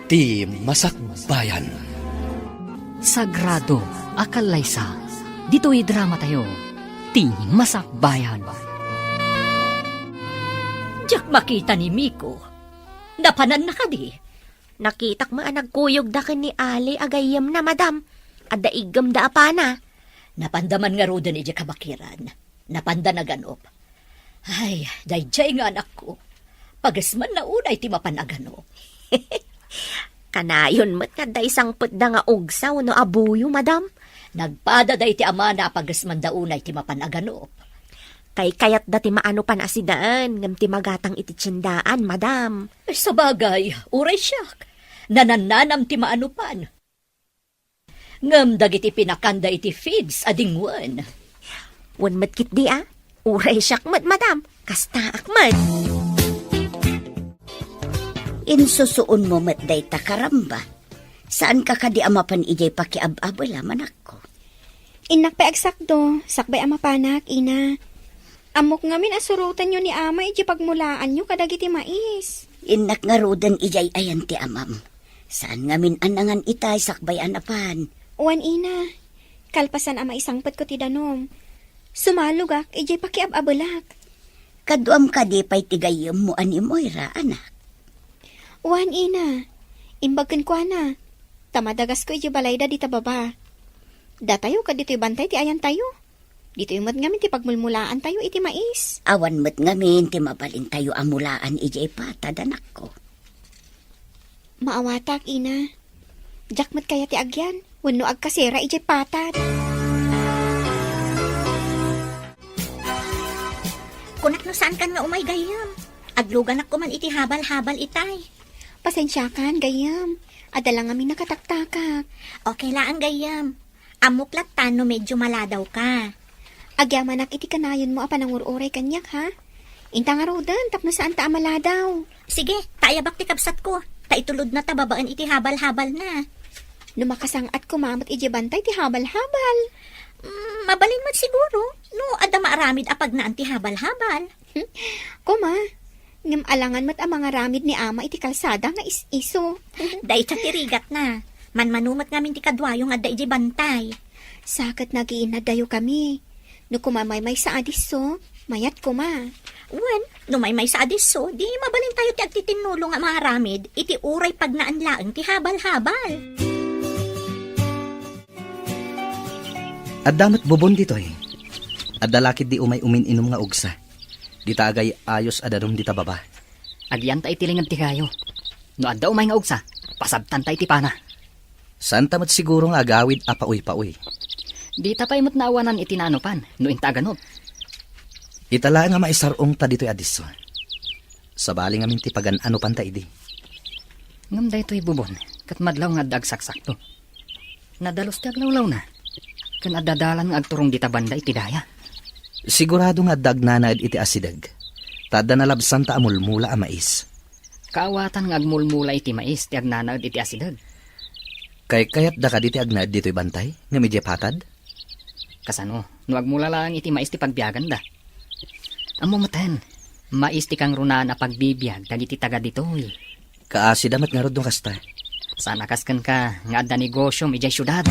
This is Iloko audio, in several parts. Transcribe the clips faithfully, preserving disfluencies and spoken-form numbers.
Ti Masakbayan. Sagrado a kallaysa. Ditoy dramatayo, Ti Masakbayan. Diak makita ni Miko. Napananna kadi? Nakitak met a nagkuyogda ken ni Ali a gayyemna, madam. Adda iggemda a pana. Napanda man ngaruden idiay kabakiran. Napanda naganup. Ay, daydiay nga anakko. Pagesmanna unay ti mapan aganup. Kanayon met nga adda isangpetda nga ugsa wenno abuyo, madam. Nagpada daydi amana a pagesmanda unay ti mapan aganup. Kaykayatda ti maanupan a sidaen ngem ti magatang iti tiendaan, madam. Sabagay, uray siak. Nanannanam ti maanupan. Ngem dagiti pinakanda iti feeds a dingwen. Wen met ketdi a? Uray siak met, madam. Kastaak met. Insusuonmo met dayta, karamba. Saanka kadi a mapan idiay pakiab-abel a, anakko? Innak pay agsakdo, sakbay a mapanak, ina. Ammok ngamin a surotenyo ni ama idiay pagmulaanyo kadagiti mais. Innak ngaruden idiay ayan ti amam. Saan ngamin a nangan itay sakbay a napan. Wen, ina. Kalpasan a maisangpetko ti danum, sumalogak idiay pakiab-abelak. Kaduam kadi pay ti gayyemmo a ni Moira, anak? Wen, ina. Imbag kenkuana, ta madagasko idiay balayda dita baba. Datayo ket ditoy bantay ti ayantayo. Ditoy met ngamin ti pagmulmulaantayo iti mais. Awan met ngamin ti mabalintayo a mulaan idiay patad, anakko. Maawatak, ina. Diak met kayat ti agyan wenno agkasera idiay patad. Kunak no saankan nga umay, gayyem. Agluganak koman iti habal-habal itay. Pasensiakan, gayyem. Adda la ngamin nakataktakak. Okay laeng, gayyem. Ammok latta no medyo maladawka. Agyamanak iti kanayonmo a panangur-uray kaniak, ha? Inta ngaruden tapno saanta a maladaw. Sige, ta ayabak ti kabsatko. Ta itulodna ta babaen iti habal-habalna. No makasang-at koma met idiay bantay ti habal-habal. Mm, mabalin met siguro no adda maaramid a pagnaan ti habal-habal. Koma, ngem alangan met a mangaramid ni ama iti kalsada nga is-iso. Dayta ti rigatna. Manmano met ngamin ti kaduayo nga adda idiay bantay. Sa ket nagiinnadayokami. No koma maymaysa a disso, mayat koma. Wen, no maymaysa a disso, di mabalintayo ti agtitinnulo nga mangaramid iti uray pagnaan laeng ti habal-habal. Adda met bubon ditoy. Adda la ketdi umay umin-inum nga ugsa. Dita agay-ayos a danum dita baba. Agyanta iti linged ti kayo. No adda umay nga ugsa, pasabtanta iti pana. Saanta met siguro nga agawid a pauypaoy. Dita pay met naawanan iti naanupan, no inta aganup. Ita laeng a maisar-ongta ditoy a disso. Sabali ngamin ti pagan-anupanta idi. Ngem daytoy bubon, ket madlaw nga adda agsaksakto. Nadalus ti aglawlawna, ken adda dalan nga agturong dita banda iti daya. Sigurado nga adda agnanaed iti asideg, ta adda nalabsanta a mulmula a mais. Kaawatan nga agmulmula iti mais ti agnanaed iti asideg. Kaykayatda kadi ti agnaed ditoy bantay, ngem idiay patad? Kasano, no agmula laeng iti mais ti pagbiaganda? Ammo meten, mais ti kangrunaan a pagbibiag dagiti taga ditoy. Kaasida met ngarud no kasta. Saan a kas kenka nga adda negosiom idiay siudad.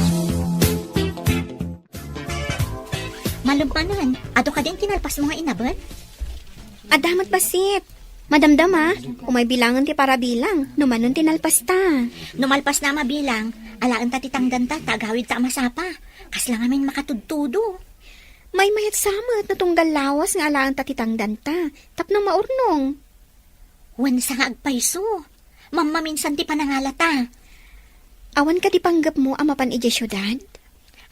Malem manen, adu kadin ti nalpasmo nga inabet? Adda met bassit. Madamdama, umay bilangen ti parabilang, no manon ti nalpasta. No malpasna a mabilang, alaenta ti tangdanta, ta agawidta a masapa. Kasla ngamin makatudtudo. Maymayatsa met no tunggal lawas nga alaenta ti tangdanta, tapno maurnong. Wen sa nga agpayso. Mammaminsan ti panangalata. Awan kadi panggepmo a mapan idiay siudad?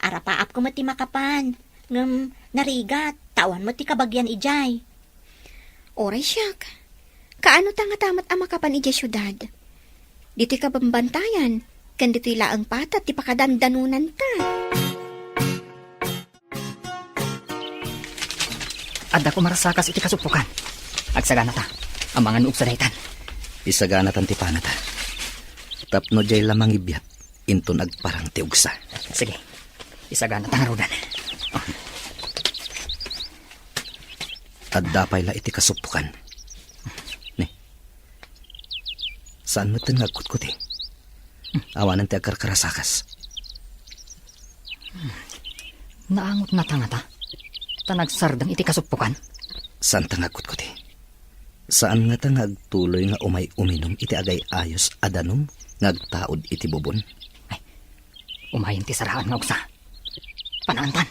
Arapaapko met ti makapan, ngem narigat, ta awan met ti kabagian idiay. Uray siak. Kaano ta ngata met a makapan idiay siudad? Ditoy kabambantayan, ken ditoy laeng patad ti pakadandanonanta. Adda koma rasakas iti kasuppokan. Agsaganata. Amangan no ugsa daytan. Isaganatan ti panata. Tapno diay la mangibiat, inton agparang ti ugsa. Sige. Isaganata ngaruden. Adda pay la iti kasuppokan. Ni. Saan metten nga agkutkuti? Awanen ti agkarkarasakas. Naangotnata ngata? Ta nagsardeng iti kasuppokan? Saanta nga agkutkuti. Saan ngata nga agtuloy nga umay uminum iti agay-ayos a danum nga agtaud iti bubon? Ay, umayen ti saraan nga ugsa. Panaantan.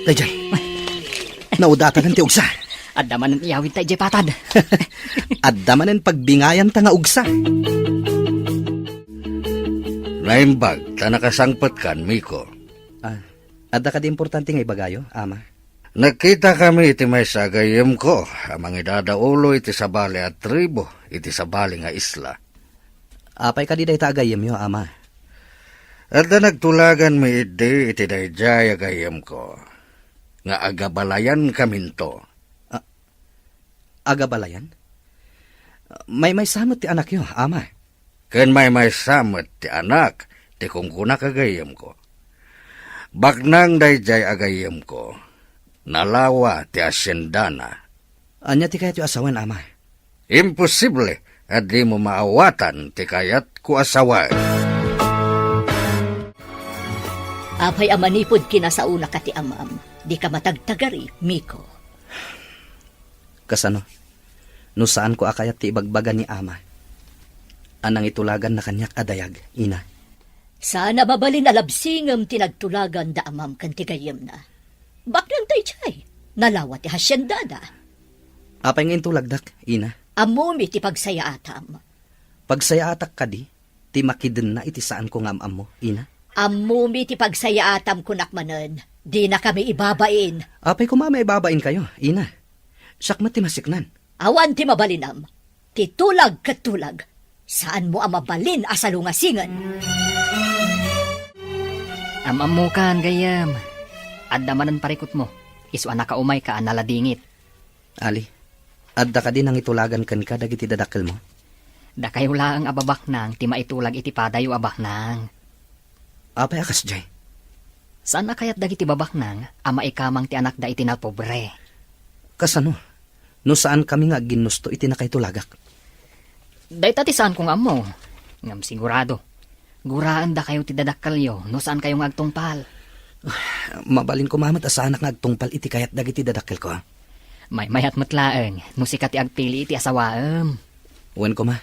Dayjay. Naudatanan ti ugsa. Adda manen iyawidta idiay patad. Adda manen pagbingayanta nga ugsa. Naimbag ta nakasangpetkan, Miko. Ah, adda kadi importante nga ibagayo, Ama? Nagkitakami iti maysa a gayyemko a mangidadaulo iti sabali a tribu iti sabali nga isla. Apay kadi dayta a gayyemyo, Ama? Adda nagtulaganmi idi iti daydiay a gayyemko nga agabalayankaminto. A-, agabalayan? Maymaysa met ti anakyo, Ama. Ken maymaysa met ti anak ti kunkunak a gayyemko. Baknang daydiay a gayyemko, nalawa ti haciendana. Ania ti kayatyo a sawen, Ama? Imposible a dimo maawatan ti kayatko a sawen. Apay a manipud kinasaonaka ti amam, dika matagtagari, Miko? Kasano? No saanko a kayat ti ibagbaga ni Ama a nangitulaganna kaniak a dayag, Ina. Saan a mabalin a labsingem ti nagtulagan da amam ken ti gayyemna. Baknang daydiay, nalawa ti haciendada. Apay nga intulagdak, Ina? Ammomi ti pagsayaatam. Pagsayaatak kadi ti makidenna iti saanko nga am-ammo, Ina? Ammomi ti pagsayaatam, kunak manen, dinakami ibabain. Apay koma maibabainkayo, Ina? Siak met ti masiknan. Awan ti mabalinam. Ti tulag ket tulag. Saanmo a mabalin a salungasingen. Am-ammokan, gayyem. Adda manen parikutmo. Isu a nakaumayka a naladingit. Ali, adda kadi nangitulagan kenka dagiti dadakkelmo? Dakayo laeng a babaknang ti maitulag iti padayo a baknang. Apay a kasdiay? Saan a kayat dagiti babaknang a maikamang ti anakda iti napobre. Kasano? No saankami nga agginnusto iti nakaitulagak? Dayta ti saanko nga ammo. Ngem sigurado, guraendakayo ti dadakkelyo no saankayo nga agtungpal. Mabalin koma met a saanak nga agtungpal iti kayat dagiti dadakkelko. Maymayat met laeng no sika ti agpili iti asawaem. Wen koma.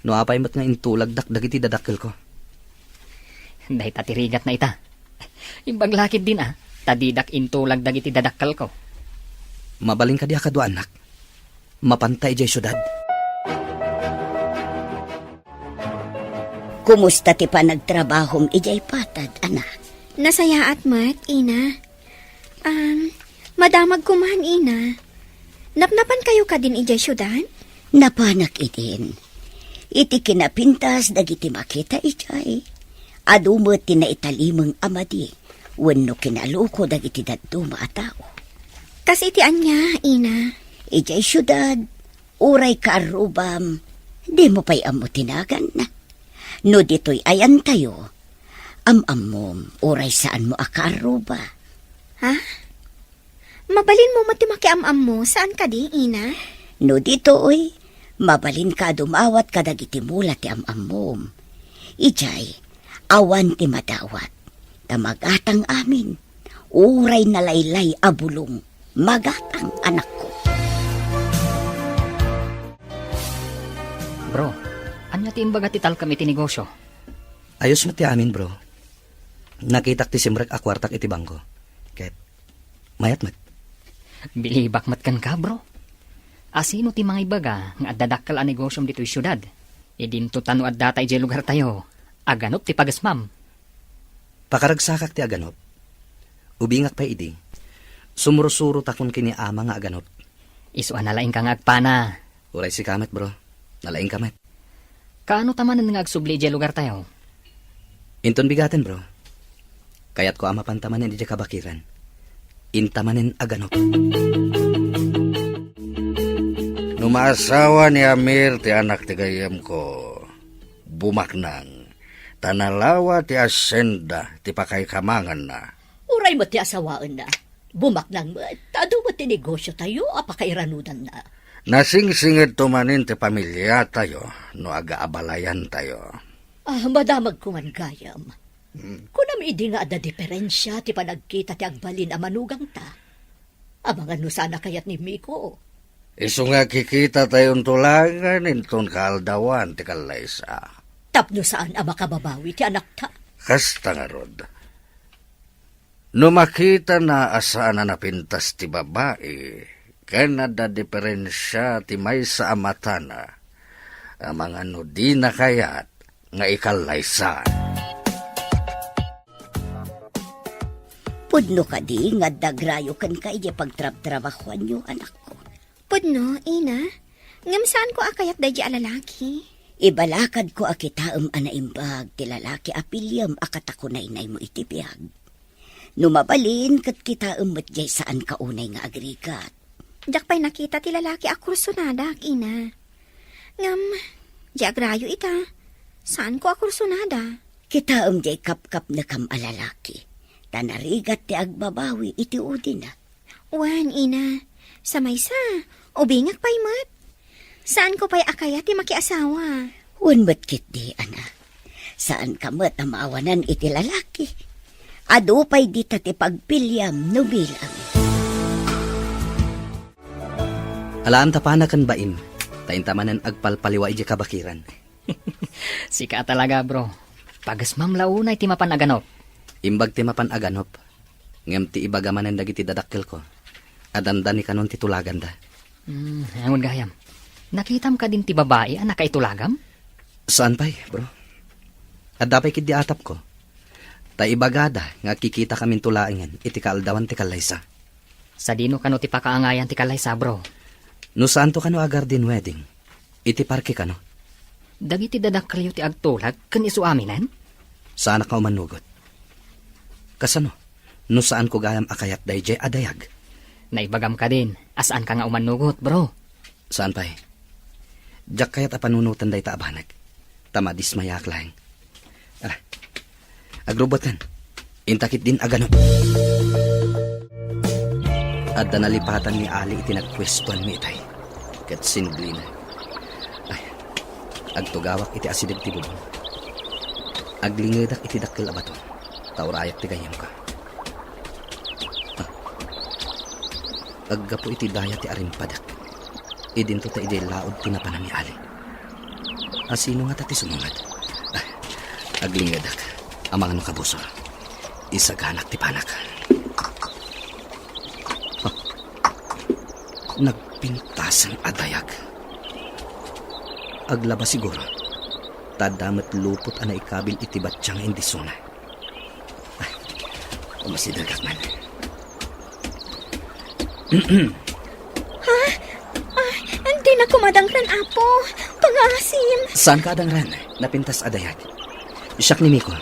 No apay met nga intulagdak dagiti dadakkelko? Dayta ti rigatna ita. Imbag la ketdin a, ta didak intulag dagiti dadakkelko. Mabalin kadi a kaduaannak? Mapanta idiay siudad? Kumusta ti panagtrabahom idiay patad, anak? Nasayaat met, Ina. Um, madamagko man, Ina. Napnapankayo kadin idiay siudad? Napanak idin. Iti kinapintas dagiti makita idiay, adu met ti naitalimeng a madi wenno kinaluko dagiti dadduma a tao. Kas iti ania, Ina? Idiay siudad, uray kaarrubam, dimo pay ammo ti naganna. No ditoy ayantayo, am-ammom, uray saanmo a kaarruba. Ha? Mabalinmo met ti makiam-ammo, saan kadi, Ina? No ditoy, mabalinka a dumawat kadagiti mula ti am-ammom. Idiay, awan ti madawat, ta magatang amin. Uray nalaylay a bulong, magatang, anakko. Bro, ania ti imbaga ti talkem iti negosyo? Ayos met ti amin, bro. Nakitak ti simrek a kuartak iti bangko. Ket mayat met. Bilibak met kenka, bro. Asino ti mangibaga nga adda dakkel a negosyom ditoy siudad? Idinto ta no addata idiay lugartayo, aganop ti pagesmam. Pakaragsakak ti aganop. Ubingak pay idi, sumursurotakon ken ni ama nga aganop. Isu a nalaingka nga agpana. Uray sika met, bro. Nalaingka met. Kaano ta manen nga agsubli idiay lugartayo? Inton bigaten, bro. Kayatko a mapanta manen idiay kabakiran. Inta manen aganop. No maasawa ni Amir ti anak ti gayyemko, bumaknang, ta nalawa ti hacienda ti pakaikamanganna. Uray met ti asawaenna, bumaknang met, ta adu met ti negosyotayo a pakairanudanna. Nasingsingedto manen ti pamiliatayo no agaabalayantayo. Ah, madamagko man gayam. Hmm. Kunam idi nga adda diferensia ti panagkita ti agbalin a manugangta? Amangan no saan a kayat ni Miko. Isu nga kikitatayon laengen inton kaaldawan ti kallaysa. Tapno saan a makababawi ti anakta. Kasta ngarud. No makitana a saan a napintas ti babai, ken adda diferensia ti maysa a matana, amangan no dina kayat nga ikallaysa. Pudno kadi nga adda agrayo kenka idiay pagtrabtrabahoanyo, anakko? Pudno, ina. Ngem saanko a kayat daydi a lalaki. Ibalakadko a kitaem a naimbag ti lalaki a piliem a katakunaynaymo iti biag. No mabalin, ket kitaem met diay saanka unay nga agrigat. Diak pay nakita ti lalaki a kursonadak, ina. Ngem, di agrayo ita. Saanko a kursonada. Kitaem diay kapkapnekam a lalaki. Ta narigat ti agbabawi iti udina. Wen, ina. Sa maysa, ubingak pay met. Saanko pay a kayat ti makiasawa. Wen met ketdi, anak. Saanka met a maawanan iti lalaki. Adu pay dita ti pagpiliam no bilang. Alaem ta pana ken baim, ta inta manen agpalpaliwa idiay kabakiran. Sika talaga, bro. Pagesmam la unay ti mapan aganop. Imbag ti mapan aganop. Ngem ti ibaga manen dagiti dadakkelko, adanda ni kanon ti tulaganda. Hmm, angon gayam. Nakitam kadin ti babai a nakaitulagam? Saan pay, bro. Adda pay ketdi atapko. Ta ibagada nga agkikitakaminto laengen iti kaaldawan ti kallaysa. Sadino kano ti pakaangayan ti kallaysa, bro? No saanto kano a garden wedding, iti parke kano. Dagiti dadakkelyo ti agtulag ken isu aminen? Saanak nga umannugot. Kasano no saanko gayam a kayat daydiay a dayag? Naibagam kadin a saanka nga umannugot, bro. Saan pay. Diak kayat a panunoten dayta a banag. Ta madismayaak laeng. Ala, agrubbuatkan. Inta ketdin aganop. Adda nalipatan ni Ali iti nagpuestuanmi itay, ket sinublina. Ay, agtugawak iti asideg ti bubong. Aglingedak iti dakkel a bato, ta urayak ti gayyemko. Ah, aggapu iti daya ti arimpadek. Idinto ta idiay laud ti napanan ni Ali. A sino ngata ti sumungad? Ah, aglingedak. Amangan no kabusor. Isaganak ti panak. Ah, nagpintasen a dayag. Aglaba siguro. Ta adda met lupot a naikabil iti batya nga indisona. Ay, umasidegak man. Ha? Ay, dinak madangran, Apo. Pangaasim. Saanka a dangran? Napintas a dayag. Siak ni Miko.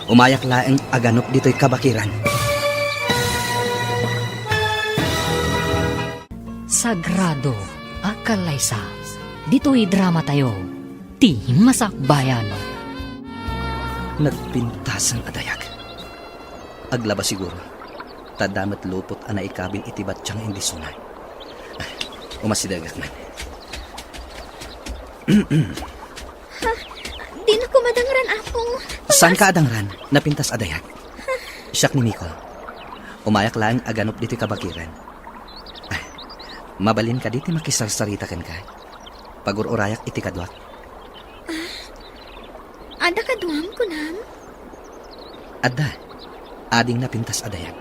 Umayak laeng aganop ditoy kabakiran. Sagrado a kallaysa. Ditoy dramatayo. Ti Masakbayan. Nagpintasen a dayag. Aglaba siguro. Ta adda met lupot a naikabil iti batya nga indisona. Ah, umasidegak man. Ha? Dinak madangran, Apo. Saanka a dangran? Napintas a dayag. Siak ni Miko. Umayak laeng aganop ditoy kabakiran. Ah, mabalin kadi ti makisarsarita kenka? Pagur-urayak iti kaduak. Ah, adda kaduam, kunam? Adda. Ading napintas a dayag.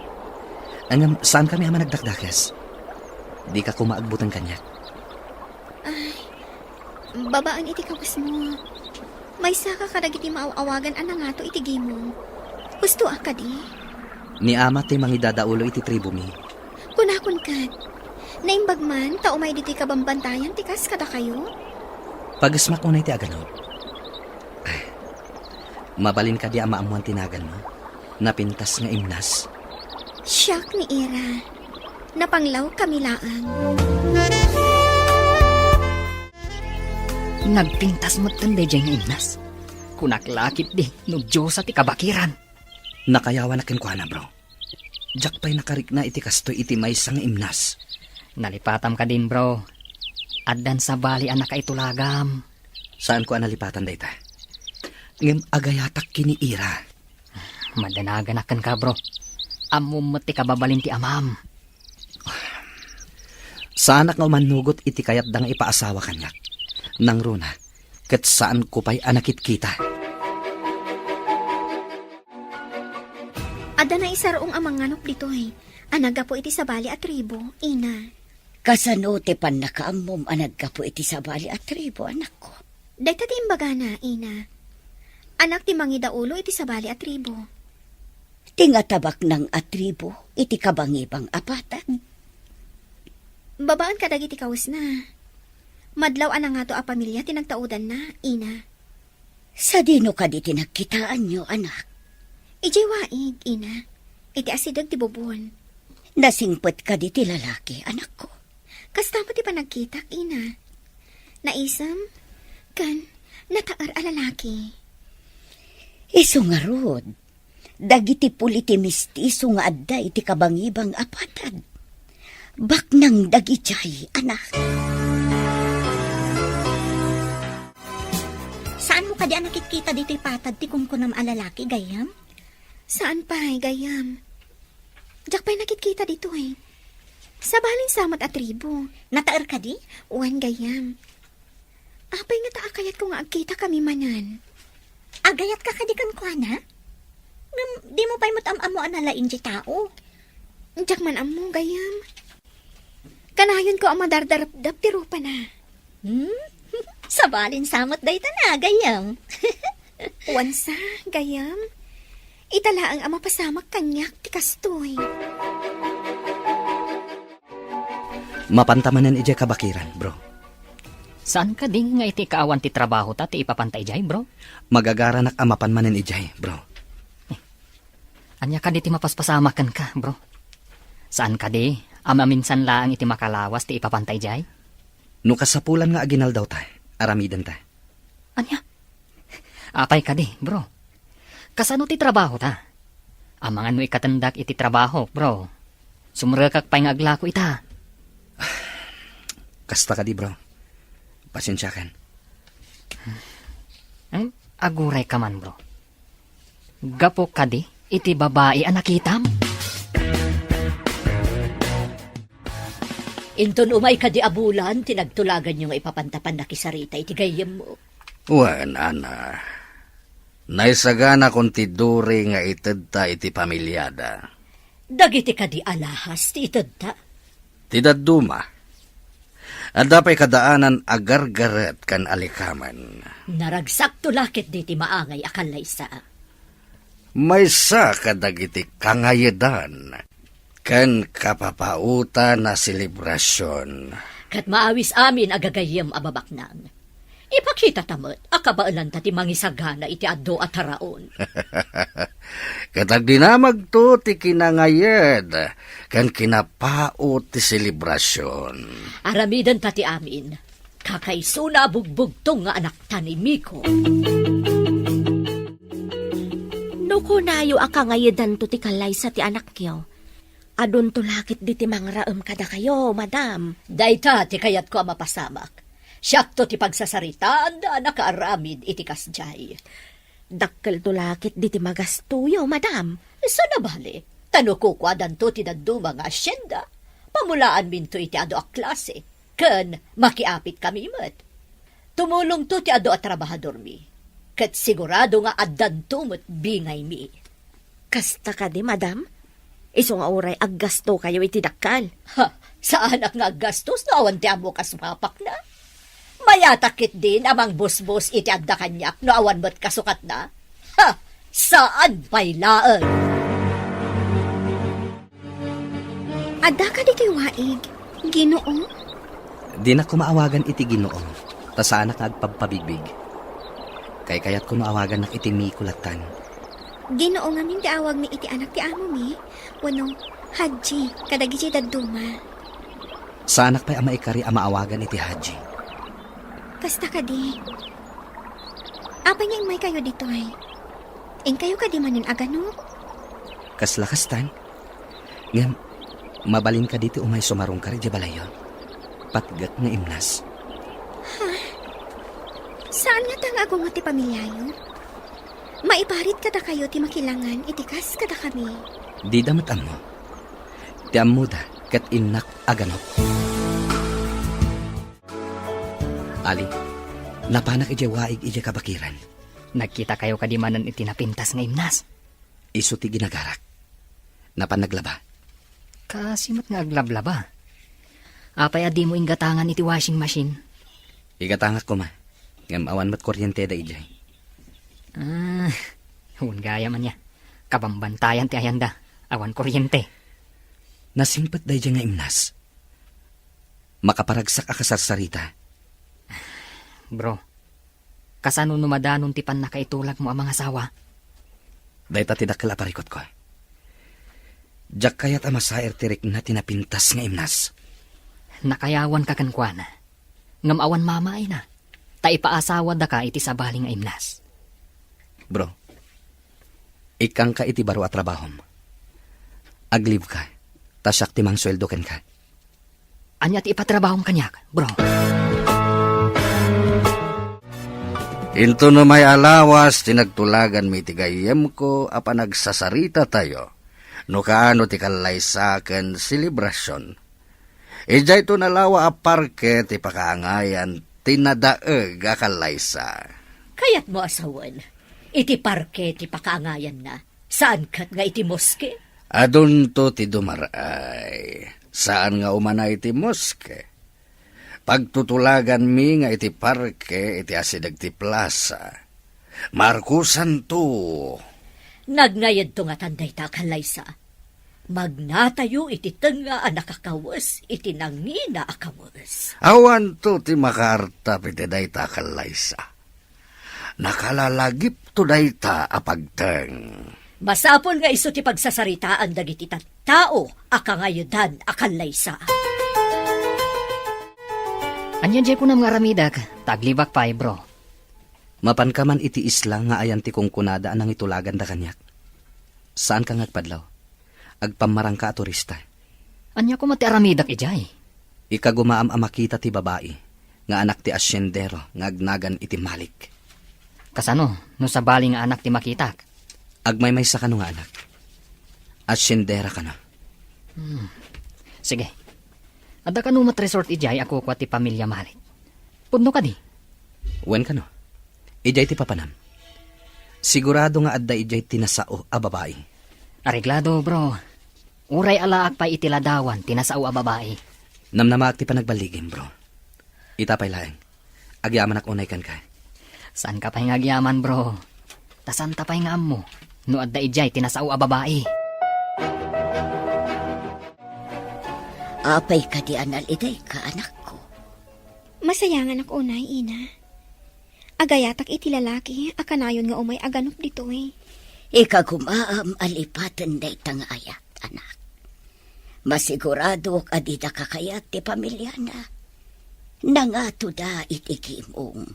Ngem, saankami a managdakdakes. Dika koma agbuteng kaniak. Ay, babaen iti kawesmo. Maysaka kadagiti maaw-awagan a nangato iti gimong. Husto a kadi? Ni ama ti mangidadaulo iti tribumi. Kunakon ket, naimbag man ta umay ditoy kabambantayan ti kas kadakayo? Pagesmak unay ti aganop. Ay, mabalin kadi a maammoan ti naganmo? Napintas nga imnas? Siak ni Ira. Napanglaw kami laeng. Nagpintas metten daydiay nga imnas. Kunak la ketdi no diosa ti kabakiran. Nakayawanak kenkuana, bro. Diak pay nakarikna iti kastoy iti maysa nga imnas. Nalipatam kadin, bro. Addan sabali a nakaitulagam. Saanko a nalipatan dayta. Ngem agayatak ken ni Ira. Madanaganak kenka, bro. Ammom met ti kababalin ti amam. Saanak nga umannugot iti kayatda nga ipaasawa kaniak. Nangruna, ket saanko pay a nakitkita. Adda naisar-ong a manganok ditoy, a naggapu iti sabali a tribu, ina. Kasano ti pannakaammom a naggapu iti sabali a tribu, anakko? Dayta ti imbagana, ina. Anak ti mangidaulo iti sabali a tribu. Ti nga tabaknang a tribu iti kabangibang a patag? Babaen kadagiti kawesna. Madlaw a nangato a pamilia ti nagtaudanna, ina. Sadino kadi ti nagkitaanyo, anak? Idiay waig, ina. Iti asideg ti bubon. Nasingpet kadi ti lalaki, anakko? Kasta met ti panagkitak, ina. Naisem, ken nataer a lalaki. Isu ngarud, dagiti puli ti mistiso nga adda iti kabangibang a patag. Baknang dagidiay, anak. Saanmo kadi a nakitkita ditoy patag ti kunkunam a lalaki, gayyem? Saan pay, gayyem. Diak pay nakitkita ditoy. Sabalin sa met a tribu. Nataer kadi? Wen, gayyem. Apay ngata a kayatko nga agkitakami manen? Agayatka kadi kenkuana? Ngem dimo pay met am-ammo a nalaing ti tao? Diak man ammo, gayyem. Kanayonko a madardarepdep ti rupana. Hmm? Sabalin sa met dayta na, gayyem. Wen sa, gayyem. Ita laeng a mapasamak kaniak ti kastoy. Mapanta manen idiay kabakiran, bro. Saan kadi nga iti kaawan ti trabahota ti ipapanta idiay, bro? Magagaranak a mapan manen idiay, bro. Ania kadi ti mapaspasamak kenka, bro? Saan kadi a maminsan laeng iti makalawas ti ipapanta idiay? No kasapulan nga aginaldawta, aramidenta. Ania? Apay kadi, bro? Kasano ti trabahota? Amangan no ikkatendak iti trabahok, bro. Sumrekak pay nga aglako ita. Kasta kadi, bro. Pasensiakan. Hmm? Agurayka man, bro. Gapu kadi iti babai a nakitam? Inton umay kadi a bulan ti nagtulaganyo nga ipapanta pannakisarita iti gayyemmo? Wen, Ana. Naisaganakon ti duri nga itedta iti pamiliada. Dagiti kadi alahas ti itedta? Ti dadduma. Adda pay kadaanan a gargaret ken alikamen. Naragsakto la ketdi ti maangay a kallaysa. Maysa kadagiti kangayedan ken kapapaotan a selebrasion. Ket maawis amin a gagayyem a babaknang. Ipakitata met a kabaelanta ti mangisagana iti adu a taraon. Ket agdinamagto ti kinangayed ken kinapaot ti selebrasion. Aramidenta ti amin. Kakaisuna a bugbugtong nga anakta ni Miko. No kunayo a kangayedanto ti kallaysa ti anakyo, adunto la ketdi ti mangraem kadakayo, madam. Dayta ti kayatko a mapasamak. Siakto ti pagsasaritaanda a nakaaramid iti kasdiay. Dakkelto la ketdi ti magastoyo, madam. Isu nabali, ta no kukuadanto ti dadduma nga asienda, pamulaanminto iti adu a klase, ken makiapitkami met. Tumulongto ti adu a trabahadormi, ket sigurado nga addanto met bingaymi. Kasta kadi, madam? Isu nga uray aggastokayo iti dakkel? Ha, saanak nga aggastos no awan ti ammok a sumapakna. Mayatak ketdin a mangbusbos iti adda kaniak no awan met kasukatna. Ha, saan pay laeng. Adda kadi toy waig, Ginoo? Dinak koma awagan iti Ginoo, ta saanak nga agpabpabigbig. Kaykayatko no awagannak iti Miko lattan. Ginoo ngamin ti awagmi iti anak ti amomi, wenno Hadji kadagiti dadduma? Saanak pay a maikari a maawagan iti Hadji. Kasta kadi. Apay nga immaykayo ditoy? Inkayo kadi manen a ganok? Kasla kastan? Ngem, mabalin kadi ti umay sumarungkar idiay balayyo? Patgek nga imnas. Saan ngata nga agungot ti pamiliayo? Maiparit kadakayo ti makilangan iti kas kadakami. Dida met ammo. Ti ammoda ket innak a ganop. Ali, napanak idiay waig idiay kabakiran. Nagkitakayo kadi manen iti napintas nga imnas? Isu ti ginagarak. Napan naglaba. Kaasi met nga aglablaba. Apay a dimo inggatangan iti washing machine? Igatangak koma. Ngem awan met kuryenteda idiay. Ah, wen gayam ania. Kabambantayan ti ayanda. Awan kuryente. Nasingpet daydiay nga imnas. Makaparagsak a kasarsarita. Bro, kasano no madanon ti pannakaitulagmo a mangasawa? Dayta ti dakkel a parikutko. Diak kayat a masair ti rikna ti napintas nga imnas. Nakayawanka kenkuana, ngem awan mamaina, ta ipaasawadaka iti sabali nga imnas. Bro, ikkanka iti baro a trabahom. Ag-leave ka, ta siak ti mangsueldo kenka. Ania ti ipatrabahom kaniak, bro? Into no may a lawas ti nagtulaganmi iti gayyemko a panagsasaritatayo, no kaano ti kallaysa ken selebrasion. Idiayto nalawa a parke ti pakaangayan ti nadaeg a kallaysa. Kayatmo a sawen, iti parke ti pakaangayanna, saan ket nga iti moske? Adunto ti dumar-ay. Saan nga umana iti moske. Pagtutulaganmi nga iti parke iti asideg ti plasa. Markusanto. Nagnayadto ngatan dayta a kallaysa. Magnatayo iti tengnga a nakakawes iti nangina a kawes. Awanto ti makaartap iti dayta a kallaysa. Nakalalagipto dayta a pagteng. Masapul nga isu ti pagsasaritaan dagiti tattao a kangayodan a kallaysa. Ania diay kunam nga aramidek, ta aglibak pay, bro. Mapanka man iti isla nga ayan ti kunkunada a nangitulaganda kaniak. Saanka nga agpadlaw. Agpammarangka a turista. Ania koma ti aramidek idiay? Ikagumaam a makita ti babai nga anak ti asyendero nga agnagan iti Malik. Kasano no sabali nga anak ti makitak? Agmaymaysa kano nga anak. Asyendera kano. Hmm. Sige. Adda kano met resort idiay a kukua ti pamilia Malik? Pudno kadi? Wen kano. Idiay ti papanam. Sigurado nga adda idiay ti nasao a babai. Areglado, bro. Uray alaak pay iti ladawan ti nasao a babai. Namnamaak ti panagballigim, bro. Ita pay laeng. Agyamanak unay kenka. Saanka pay nga agyaman, bro. Ta saanta pay nga ammo no adda idiay ti nasao a babai. Apay kadi a nalidayka, anakko? Masayanganak unay, ina. Agayatak iti lalaki a kanayon nga umay a ganop ditoy. Ikagumaam a lipaten dayta nga ayat, anak. Masiguradok a dida kakayat ti pamiliana. Nangatoda iti kimong.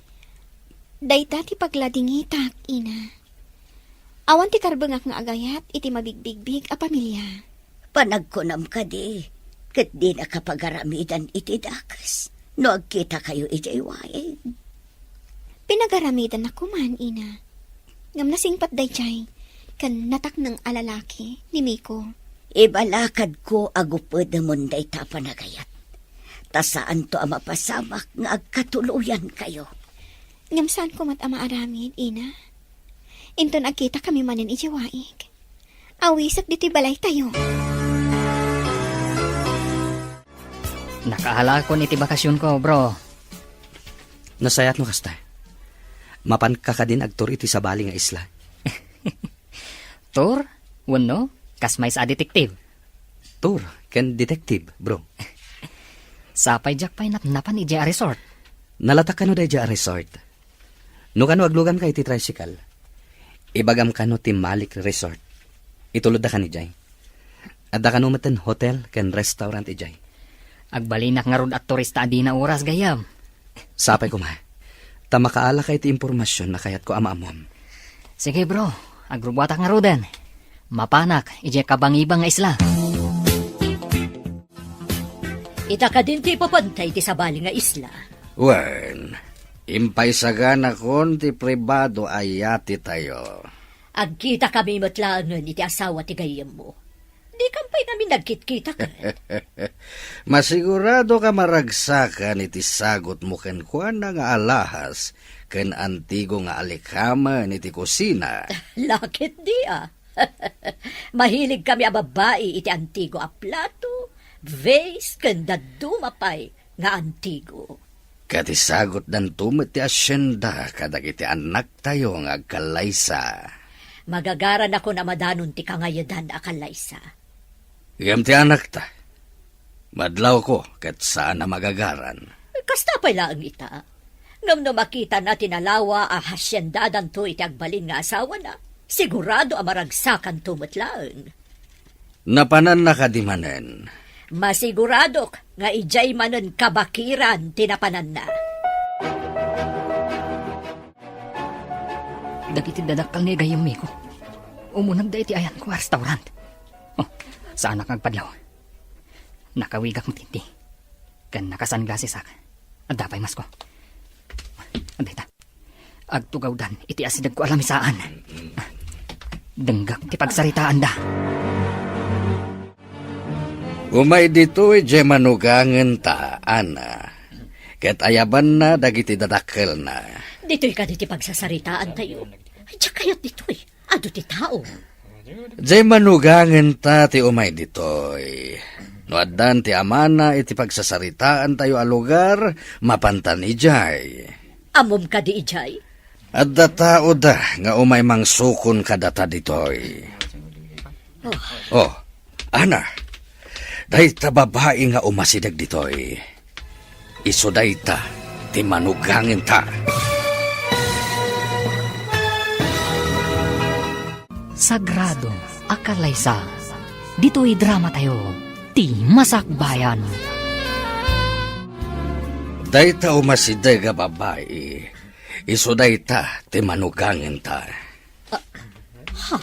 Dayta ti pagladingitak, ina. Awan ti karbengak nga agayat iti mabigbigbig a pamilia. Panagkunam kadi, ket dinaka pagaramidan iti dakes no agkitakayo idiay waig? Pinagaramidannak koman, ina. Ngem nasingpet daydiay ken natakneng a lalaki ni Miko. Ibalakadko a gupedemon dayta a panagayat. Ta saanto a mapasamak nga agkatuloyankayo. Ngem saanko met a maaramid, ina. Inton agkitakami manen idiay waig, awisek ditoy balaytayo. Nakaalakon iti bakasionko, bro. Nasayaat no kasta. Mapanka kadin agtur iti sabali nga isla. Tur? Wenno, kas maysa a detective? Tur ken detective, bro. Sapay diak pay napnapan idiay a resort. Nalatak kano daydiay a resort? No kano agluganka iti tricycle, ibagam kano ti Malik Resort. Itulodda kan idiay. Adda kano metten hotel ken restaurant idiay. Agbalinak ngarud a turista a dina oras gayam. Sapay koma. Ta makaalaka iti impormasion a kayatko a maamuam. Sige, bro. Agrubuatak ngaruden. Mapanak idiay kabangibang nga isla. Ita kadin ti ipapanta iti sabali nga isla. Wen, impaisaganakon ti pribado a yatitayo. Agkitakami met laengen iti asawa ti gayyemmo. Dikam pay ngamin nagkitkita ken. Masigurado ka maragsakan iti sagutmo kenkuana nga alahas ken antigo nga alikamen iti kusina. Laketdi a. Mahilig kami a babbai iti antigo a plato, vase, ken dadduma pay nga antigo. Ket isagutdanto met ti asienda kadagiti annaktayo nga agkallaysa. Magagaranakon a madanon ti kangayedan a kallaysa. Ngem ti anakta, madlawko ket saan a magagaran. Kasta pay laeng ita. Ngem no makitana ti nalawa a hasiendadanto iti agbalin nga asawana, sigurado a maragsakanto met laeng. Napananna kadi manen? Masiguradok nga idiay manen kabakiran ti napananna. Dagiti dadakkel ni gayyem Miko, umunegda iti ayanko a restaurant. Oh, saanak nga agpadlaw. Nakawigak met iti. Ken nakasanglasesak. Adda pay masko. Adda ita. Agtugawdan iti asidegko a lamisaan. Denggak ti pagsaritaanda. Umay ditoy diay manugangenta, Ana. Ket ayabanna dagiti dadakkelna. Ditoy kadi ti pagsasaritaantayo? Diak kayat ditoy. Adu ti tao. Diay manugangenta ti umay ditoy. No addan ti amana iti pagsasaritaantayo a lugar, mapantan idiay. Ammom kadi idiay? Adda taoda nga umay mangsukon kadata ditoy. Oh. Oh, Ana, dayta babai nga umasideg ditoy. Isu dayta ti manugangenta. Sagrado a kalaysa. Ditoy dramatayo, ti Masakbayan. Dayta umasideg a babai, isu dayta ti manugangenta. Ah, ha?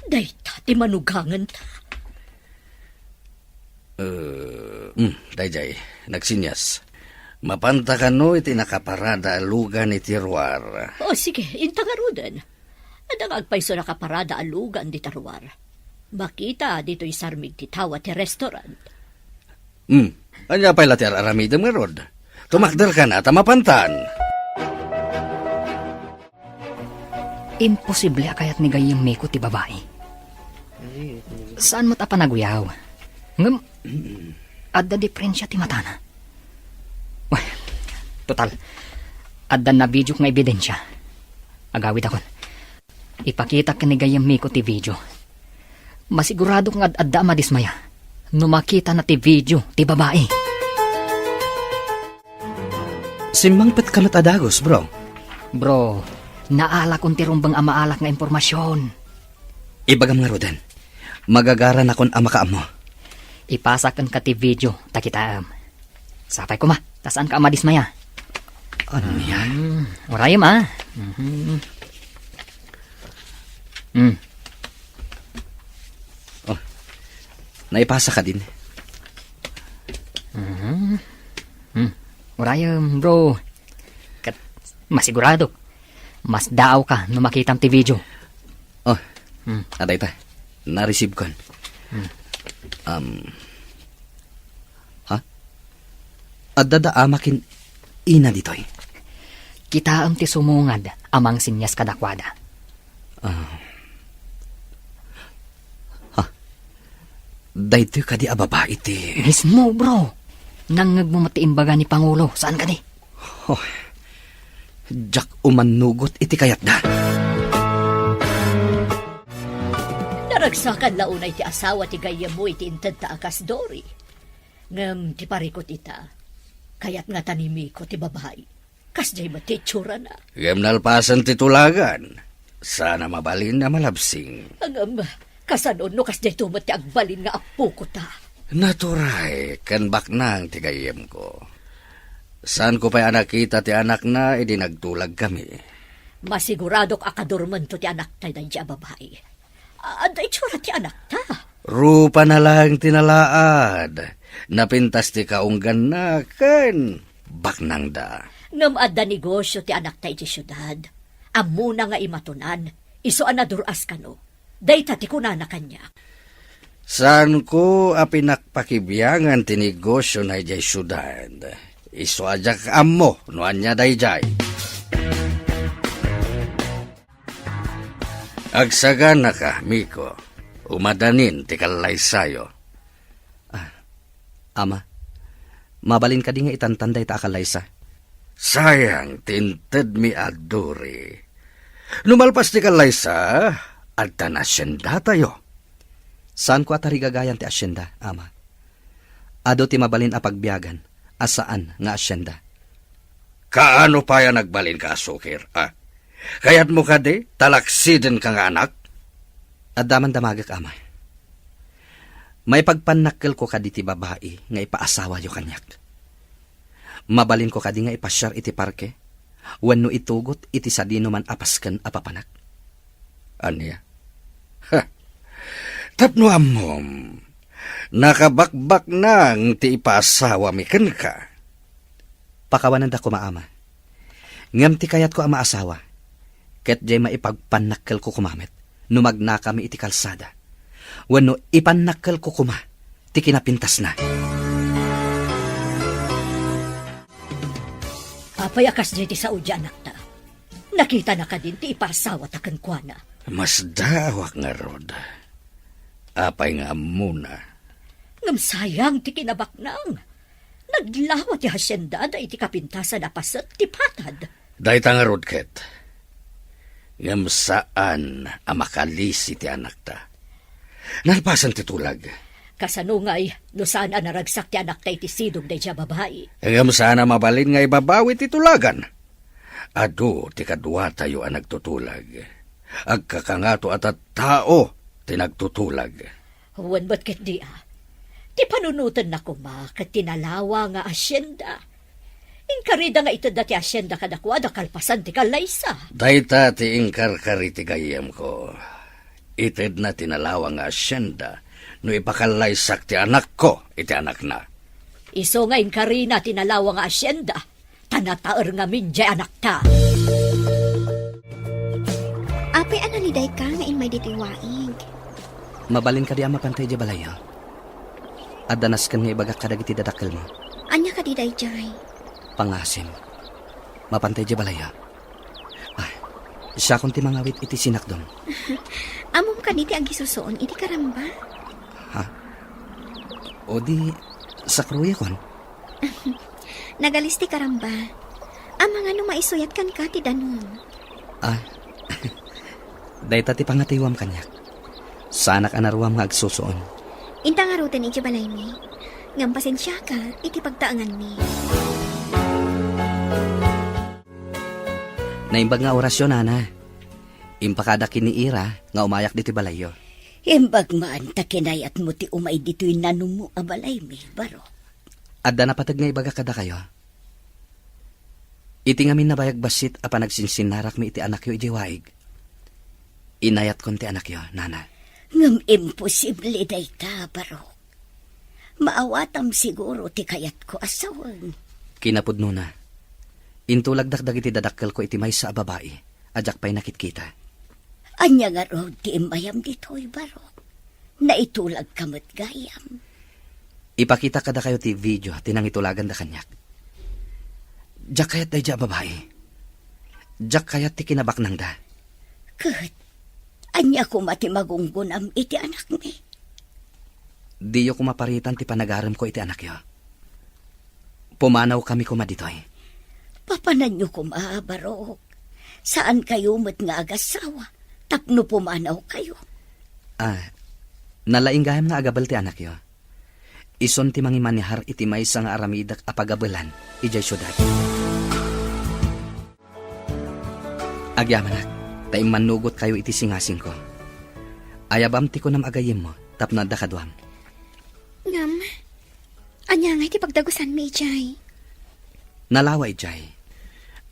Dayta ti manugangenta? Eh, mm, daydiay, nagsinyas. Mapanta kano iti nakaparada a lugan iti ruar? O, sige, inta ngaruden. Adda nga agpayso nakaparada a lugan dita ruar. Makita ditoy sarmig ti tawa ti restaurant. Hmm, ania pay la ti ar-aramidem ngarud? Tumakder kana ta mapantan. Imposible a kayat ni gayyem Miko ti babai. Saan met a panaguyaw. Ngem, adda diferensia ti matana. Wen, total, adda nabidiok nga ebidensia. Agawidakon. Ipakitak ken ni gayyem Miko ti video. Masiguradok nga ad-adda a madismaya no makitana ti video ti babai. Simmangpetka met a dagus, bro. Bro, naalakon ti rumbeng a maalak nga impormasion. Ibagam ngaruden, magagaranakon a makaammo. Ipasak kenka ti video ta kitaem. Sapay koma, ta saanka a madismaya. Ania? Hmm, urayem, a. Mhm. Hmm. Oh, naipasa kadin. Mhm. Hmm. Urayem, bro. Ket masiguradok, masdaawka no makitam ti video. Oh, hmm, adda ita. Na-receive kon. Hmm. Um, ha? Adda da ama ken ina ditoy? Kitaem ti sumungad a mangsinyas kadakuada. Ah. Ha? Daytoy kadi a babai ti... Mismo, bro. Nangngegmo met ti imbaga ni Pangulo, saan kadi? Oh, diak umannugot iti kayatda. Naragsakan la unay ti asawa ti gayyemmo iti intedta a kas Dory. Ngem ti parikut ita, kayat ngata ni Miko ti babai. Kasdiay met ti itsurana. Ngem nalpasen ti tulagan, saan a mabalin a malabsing. Ngem, kasano no kasdiay to met ti agbalin nga apoko ta? Naturay ken baknang ti gayyemko. Saanko pay a nakita ti anakna idi nagtulagkami. Masiguradok a kadurmento ti anakta daydi a babai. Adda itsura ti anakta. Rupana laeng ti nalaad. Napintas ti kaungganna ken baknangda. Ngem adda negosio ti anakta iti siudad. Ammona nga imatonan, isu a nadur-as kano. Dayta ti kunana kaniak. Saanko a pinakpakibiangan ti negosiona idiay siudad. Isu a diak ammo no ania daydiay. Agsaganaka, Miko. Umadanin ti kallaysayo. Ah, Ama, mabalin kadi nga itantan dayta a kallaysa? Sayang ti intedmi a duri. No malpas ti kallaysa, adda nasyendatayo. Saanko a tarigagayan ti asyenda, Ama. Adu ti mabalin a pagbiagan a saan nga asyenda. Kaano pay a nagbalinka a sukir, a? Kayatmo kadi, talaksidenka nga anak? Adda man damagek, Ama. Maipagpannakkelko kadi ti babai nga ipaasawayo kaniak. Mabalinko kadi nga ipasiar iti parke wenno itugot iti sadinoman a pasken a papanak? Ania? Ha! Tapno ammom, nakabakbaknang ti ipaasawami kenka. Pakawananda koma, Ama. Ngem ti kayatko a maasawa, ket diay maipagpannakkelko koma met no magnakami iti kalsada, wenno ipannakkelko koma ti kinapintasna. Apay a kasdiay ti sao ti anakta? Nakitana kadin ti ipaasawata kenkuana? Masdaawak ngarud. Apay nga ammona? Ngem sayang ti kinabaknang. Naglawa ti haciendada iti kapintasan a paset ti patad. Dayta ngarud ket. Ngem saan a makalisi ti anakta. Nalpasen ti tulag. Kasano ngay no saan a naragsak ti anakta iti sidong daydiay a babai? Ngem saan a mabalin nga ibabawi ti tulagan. Adu ti kaduatayo a nagtutulag. Agkakangato a tattao ti nagtutulag. Wen met ketdi a. Ti panunotenna koma ket ti nalawa nga hacienda. Inkarida nga itedda ti hacienda kadakuada kalpasan ti kallaysa. Dayta ti inkarkari ti gayyemko. Itedna ti nalawa nga hacienda no ipakallaysak ti anakko iti anakna. Isu nga inkarina ti nalawa nga hacienda, ta nataer ngamin diay anakta. Apay a nalidayka nga immay ditoy waig? Mabalin kadi a mapantay diay balayyo? Adda nasken nga ibagak kadagiti dadakkelmo. Ania kadi daydiay? Pangasim. Mapantay diay balayyo. Ah, siakon ti mangawit iti sinakdom. Ammom kadi ti agisusuon iti karamba? Ha? O di, sakruyakon? Nagalis ti karamba. Amangan no maisuyat kenka ti danum. Ah, dayta ti pangatiwam kaniak. Saanak a naruam nga agsusuon. Inta ngaruden iti balaymi. Ngem pasensiaka iti pagtaenganmi. Naimbag nga orasyo, nana. Impakadak ken ni Ira nga umayak ditoy balayyo. Imbag man ta kinayatmo ti umay ditoy nanummo a balaymi, Barok. Adda napateg nga ibagak kadakayo. Iti ngamin nabayag bassit a panagsinsinnarakmi iti anakyo idiay waig, inayatkon ti anakyo, nana. Ngem imposible dayta, Barok. Maawatam siguro ti kayatko a sawen. Kinapudnona, intulagdak dagiti dadakkelko iti maysa a babai a diak pay nakitkita. Ania ngarud ti immayam ditoy, Barok? Naitulagka met gayam. Ipakitak kadakayo ti video ti nangitulaganda kaniak. Diak kayat daydiay a babai. Diak kayat ti kinabaknangda. Ket ania koma ti magunggonam iti anakmi? Diyo koma paritan ti panagaremko iti anakyo. Pumanawkami koma ditoy. Papananyo koma, Barok. Saankayo met nga agasawa tapno pumanawkayo. Ah, nalaing gayam nga agabel ti anakyo. Isun ti mangimanehar iti maysa nga aramidek a pagabelan idiay siudad. Agyamanak, ta immannugotkayo iti singasingko. Ayabam ti kunam a gayyemmo tapno adda kaduam. Ngem, ania ngay ti pagdagusanmi idiay? Nalawa idiay.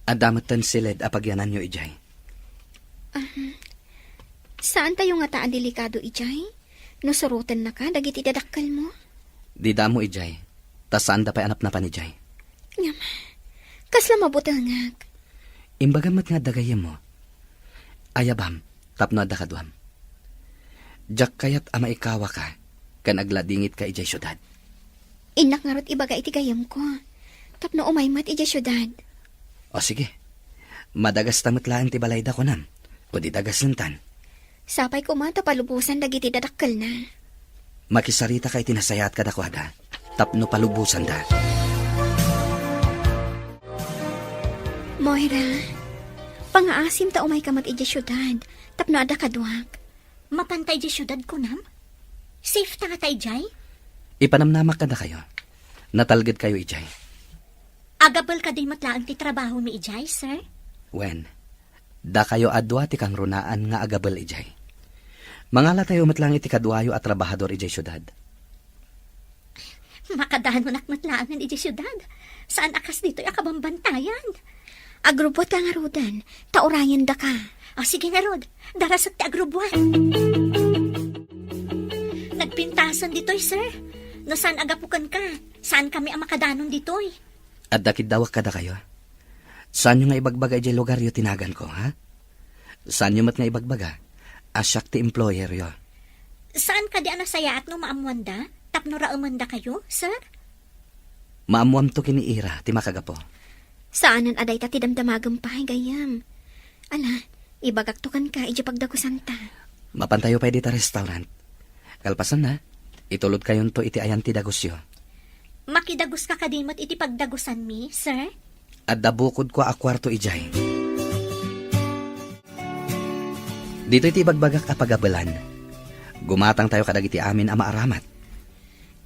Adda metten siled a pagyananyo idiay. Ahem. Saantayo ngata a delikado idiay? No surotennaka dagiti dadakkelmo? Dida ammo idiay, ta saanda pay a napnapan idiay. Ngem, Kasla mabutengak. Imbagam met nga adda gayyemmo. Ayabam, tapno adda kaduam. Diak kayat a maikawaka ken agladingitka idiay siudad. Innak ngarud ibaga iti gayyemko, tapno umay met idiay siudad. O sige, madagasta met laeng ti balayda, kunam, o di dagasenta. Sapay koma ta palubosan dagiti dadakkelna. Makisaritaka iti nasayaat kadakuada tapno palubosanda. Moira, pangaasim ta umayka met idiay siudad tapno adda kaduak. Mapanta idiay siudad, kunam? Safe ta ngata idiay? Ipanamnamak kadakayo. Natalgedkayo idiay. Agabel kadi met laeng ti trabahomi idiay, sir? Wen, dakayo a dua ti kangrunaan nga agabel idiay. Mangalatayo met laeng iti kaduayo a trabahador idiay siudad. Makadanonak met laengen idiay siudad. Saan a kas ditoy a kabambantayan. Agrubbuatka ngaruden, ta urayendaka. O, sige ngarud, darasek ti agrubbuat. Nagpintasen ditoy, sir. No saan a gapu kenka, saankami a makadanon ditoy. Adda kiddawek kadakayo. Saanyo nga ibagbaga idiay lugaryo ti naganko, ha? Saanyo met nga ibagbaga a siak ti employeryo. Saan kadi a nasayaat no maammoanda tapno raemendakayo, sir? Maammoamto ken ni Ira ti makagapu. Saanen a dayta ti damdamagem pay, gayyem. Ala, ibagakto kenka idiay pagdagusanta. Mapantayo pay dita restaurant. Kalpasanna, itulodkayonto iti ayan ti dagusyo. Makidaguska kadi met iti pagdagusanmi, sir? Adda bukodko a kuarto idiay. Ditoy ti ibagbagak a pagabelan. Gumatangtayo kadagiti amin a maaramat.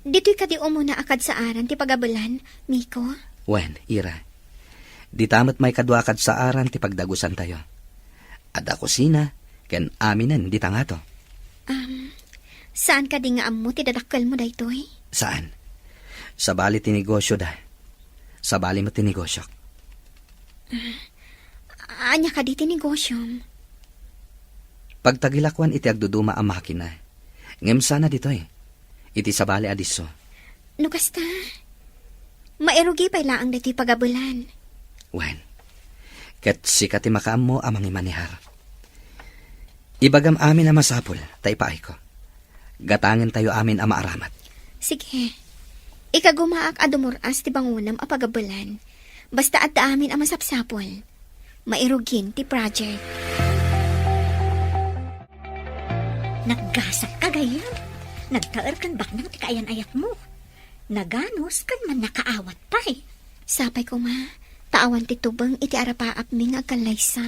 Ditoy kadi umuna a kadsaaran ti pagabelan, Miko? Wen, Ira. Dita met maikadua a kadsaaran ti pagdagusantayo. Adda kusina ken aminen dita ngato. Um, saan kadi nga ammo ti dadakkelmo daytoy? Saan. Sabali ti negosyoda. Sabali met ti negosyok. Ah, ania kadi ti negosyom? Pagtagilakoan iti agduduma a makina. Ngem saan a ditoy. Iti sabali a disso. No kasta, mairugi pay laeng daytoy pagabelan. Wen, ket sika ti makaammo a mangimanehar. Ibagam amin a masapul, ta ipaayko. Gatangentayo amin a maaramat. Sige. Ikagumaak a dumur-as ti bangonem a pagabelan. Basta adda amin a masapsapul. Mairugin ti project. Naggasat ka, gayyem. Nagtaer ken baknang ti kaayan-ayatmo. Naganus ken mannakaawat pay. Sapay koma, ta awan ti tubeng iti arapaapmi nga agkallaysa.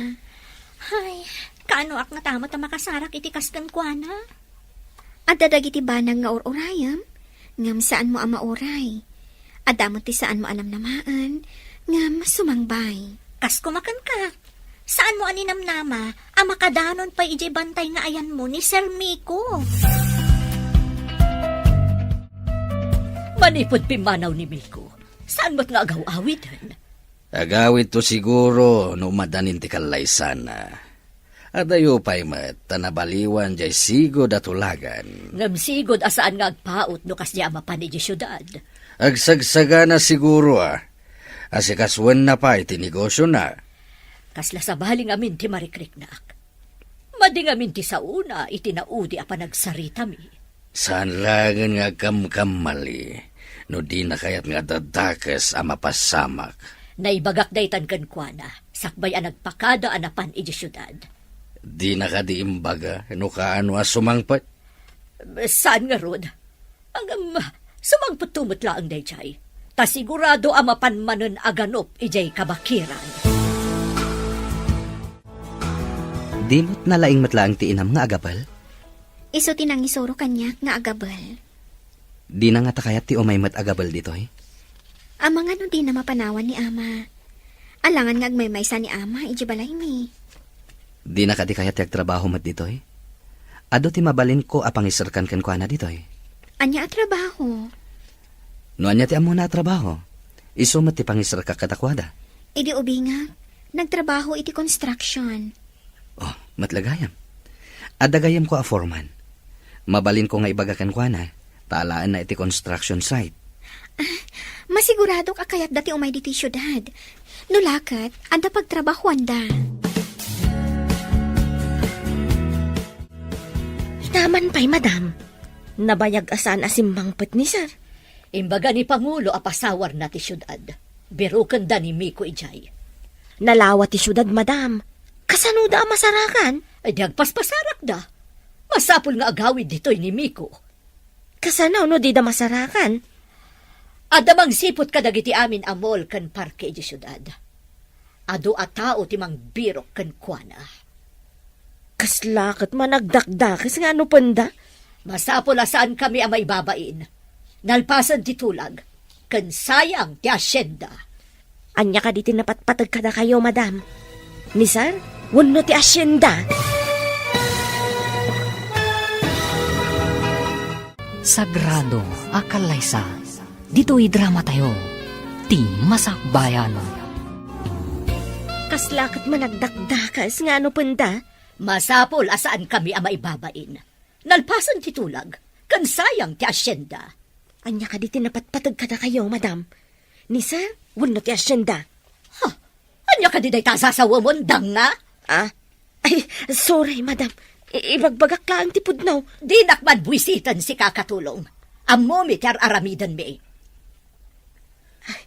Ay, kaanoak ngata met a makasarak iti kas kenkuana? Adda dagiti banag nga ur-urayem, ngem saanmo a mauray. Adda met ti saanmo a namnamaen, ngem sumangbay. Kas koma kenka, saanmo a ninamnama a makadanon pay idiay bantay nga ayanmo ni Sir Miko. Manipud pimmanaw ni Miko, saan met nga agaw-awiden? Agawidto siguro no umadanin ti kallaysana. Adayo pay met ta nabaliwan diay sigud a tulagan. Ngem sigud a saan nga agpaut no kasdiay a mapan idiay siudad. Agsagsagana siguro a, asikasoenna pay ti negosyona. Kasla sabali ngamin ti marikriknak. Madi ngamin ti saona iti naudi a panagsaritami. Saan laengen nga agkamkamali no dina kayat nga adda dakes a mapasamak. Naibagak daytan kenkuana, sakbay a nagpakada a napan idiay siudad. Dina kadi imbaga no kaano a sumangpet? Saan ngarud? Ngem, sumangpetto met laeng daydiay. Ta sigurado a mapan manen a ganup idiay kabakiran. Di met nalaing met laeng ti inam nga agabel? Isu ti nangisuro kaniak nga agabel. Dina ngata kayat ti umay met agabel ditoy? Amangan no dina mapanawan ni Ama. Alangan nga agmaymaysa ni Ama idiay balaymi. Dina kadi kayat ti agtrabaho met ditoy? Adu ti mabalinko a pangiserkan kenkuana ditoy. Ania a trabaho? No ania ti ammona a trabaho, isu met ti pangiserkak kadakuada. Idi ubingak, nagtrabaho iti construction. Oh, met la gayam. Adda gayamko a foreman. Mabalinko nga ibaga kenkuana, ta alaenna iti construction site. Ah, masiguradok a kayatda ti umay ditoy siudad. No la ket, adda pagtrabahoanda. Ita man pay, madam. Nabayag a saan a simmangpet ni sir. Imbaga ni Pangulo a pasawarna ti siudad. Birokenda ni Miko idiay. Nalawa ti siudad, madam. Kasanoda a masarakan? Ay, di agpaspasarakda. Masapul nga agawid ditoy ni Miko. Kasano no dida masarakan? Adda mangsiput kadagiti amin a mall ken parke idiay siudad. Adu a tao ti mangbirok kenkuana. Kasla ket managdakdakes nga anupenda? Masapul a saankami a maibabain. Nalpasen ti tulag, ken sayang ti asienda. Ania kadi ti napatpateg kadakayo, madam? Ni sir wenno ti asienda? Sagrado a kallaysa. Ditoy dramatayo, ti Masakbayan. Kasla ket managdakdakes nga anupenda? Masapul a saankami a maibabain. Nalpasen ti tulag, ken sayang ti asienda. Ania kadi ti napatpateg kadakayo, madam? Ni sir wenno ti asienda? Ha? Ania kadi dayta a sasawemon, danga? Ah? Ay, sorry, madam. I-, ibagbagak laeng ti pudno. Dinak man buisiten sika, Katulong. Ammomi ti ar-aramidenmi. Ay,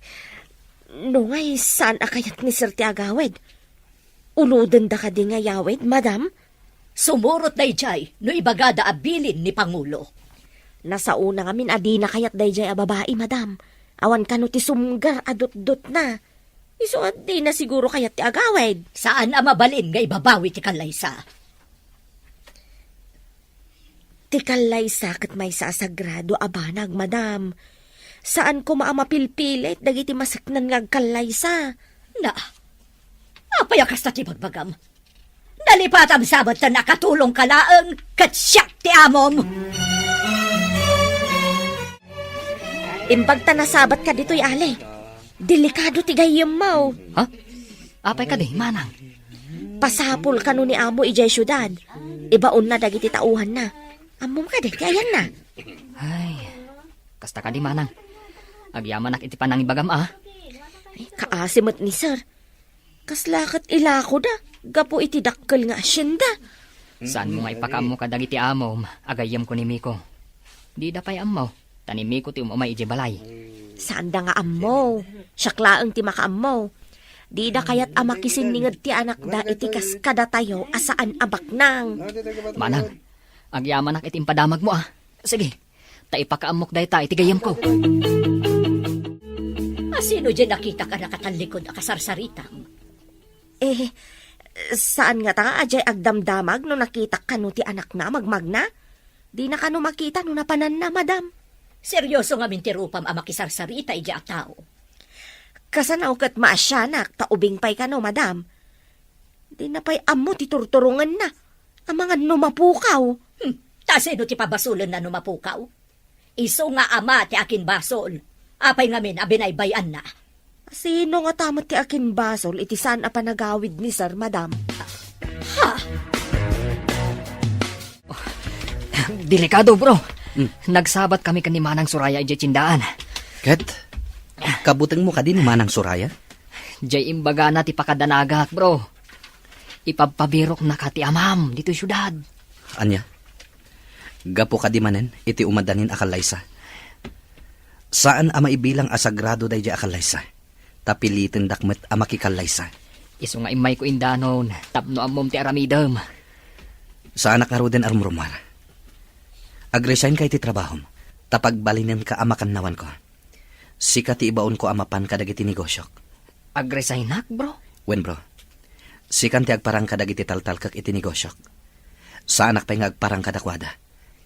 no ngay, saan a kayat ni sir ti agawid? Ulodenda kadi nga yawid, madam? Sumurot daydiay no ibagada a bilin ni Pangulo. Nasaona ngamin a dina kayat daydiay a babai, madam. Awan kano ti sumgar a dutdotna. Isu a dina siguro kayat ti agawid. Saan a mabalin nga ibabawi ti kallaysa. Ti kallaysa ket maysa a sagrado a banag, madam. Saan koma a mapilpilit dagiti maseknan nga agkallaysa. Na, apay a kasta ti bagbagam? Nalipatam sa met ta nakatulong ka laeng ket siak ti amom. Imbag ta nasabat ka ditoy, Ali. Delikado ti gayyemmo. Ha? Apay kadi, manang? Pasapul kano ni amo idiay siudad. Ibaonna dagiti tauhanna. Ammom kadi ti ayanna? Ay, kasta kadi, manang. Agyamanak iti panangibagam, a. Ay, kaasi met ni sir. Kasla ket ilakoda gapu iti dakkel nga asienda. Saanmo nga ipakaammo kadagiti amom a gayyemko ni Miko? Dida pay ammo, ta ni Miko ti um-umay idiay balay. Saanda nga ammo. Siak laeng ti makaammo. Dida kayat a makisinninged ti anakda iti kas kadatayo a saan a baknang. Manang, agyamanak iti impadamagmo, a. Sige, ta ipakaammok dayta iti gayyemko. A, sino diay nakitak a nakatallikod a kasarsaritam? Eh, saan ngata a diay agdamdamag no nakitak kano ti anakna a magmagna? Dina kano makita no napananna, madam. Serioso ngamin ti rupam a makisarsarita idiay a tao. Kasano ket maasianak ta ubing pay kano, madam? Dina pay ammo ti turturongenna. Amangan no mapukaw. Hmm, ta sino ti pabasolenna no mapukaw? Isu nga ama ti akinbasol. Apay ngamin a binaybay-anna? Sino ngata met ti akinbasol iti saan a panagawid ni sir, madam? Ha? Delikado, bro. Hmm. Nagsabat kami ken ni Manang Soraya idiay tiendaan. Ket, kabutengmo kadi ni Manang Soraya? Diay imbagana ti pakadanagak, bro. Ipabpabiroknaka ti amam ditoy siudad. Ania? Gapu kadi manen iti umadanin a kallaysa? Saan a maibilang a sagrado daydiay a kallaysa, ta pilitendak met a makikallaysa. Isu nga immayko indanon tapno ammom ti aramidem. Saanak ngaruden a rumrumuar. Agresign ka iti trabahom, ta pagbalinenka a makannawanko. Sika ti ibaonko a mapan kadagiti negosiok. Agresignak, bro? Wen, bro. Sikan ti agparang kadagiti taltalkek iti negosiok. Saanak pay nga agparang kadakuada,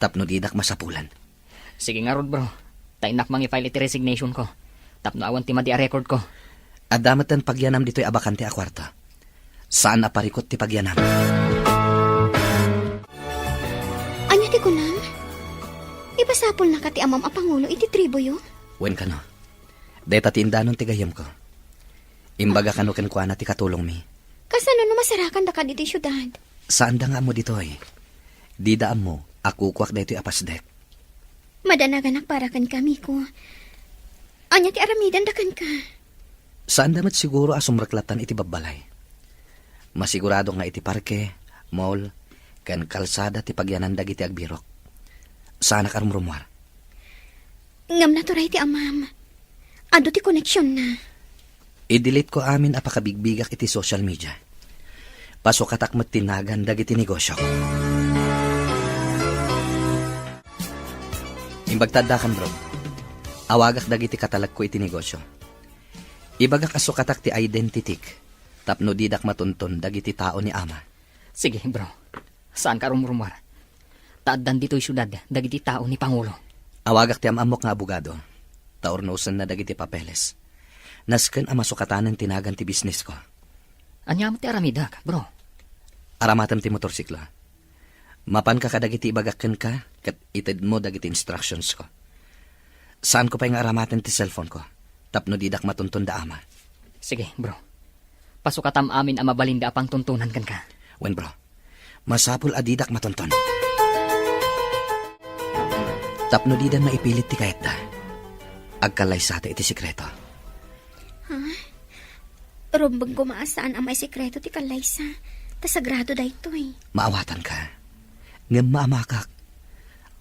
tapno didak masapulan. Sige ngarud, bro. Ta innak mangi-file iti resignation ko, tapno awan ti madi a record ko. Adda metten pagyanam ditoy a bakante a kuarto. Saan a parikut ti pagyanam. Ania ti kunam? Ipasapulnaka ti amam a pangulo iti tribuyo? Wen kano. Dayta ti indanon ti gayyemko. Imbaga kano kenkuana ti katulongmi. Kasano no masarakandaka ditoy siudad? Saanda nga ammo ditoy. Dida ammo a kukuak daytoy a pasdek. Madanaganak para kenka, Miko. Ania ti aramidenda kenka? Saanda met siguro a sumreklattan iti babbalay. Masigurado nga iti parke, mall, ken kalsada ti pagyanan dagiti agbirok. Saanak a rumrumuar. Ngem naturay ti amam. Adu ti koneksionna. I-delete ko amin a pakabigbigak iti social media. Pasukatak met ti nagan dagiti negosiok. Imbag ta addakan, bro. Awagak dagiti katalekko iti negosio. Ibagak a sukatak ti identityk tapno didak matunton dagiti tao ni ama. Sige, bro. Saanka a rumrumuar. Ta addan ditoy siudad dagiti tao ni Pangulo. Awagak ti am-ammok nga abogado, ta urnosenna dagiti papeles. Nasken a masukatanen ti nagan ti bisnesko. Ania met ti aramidek, bro? Aramatem ti motorsiklo. Mapanka kadagiti ibagak kenka, ket itedmo dagiti instructionsko. Saanko pay nga aramaten ti cellphoneko, tapno didak matunton da ama. Sige, bro. Pasukatam amin a mabalinda a pangtuntunan kenka. Wen, bro. Masapul a didak matunton. Tapno dida maipilit ti kayatda, agkallaysata iti sekreto. Ha? Rumbeng koma a saan a maisekreto ti kallaysa, ta sagrado daytoy. Maawatanka. Ngem maamakak.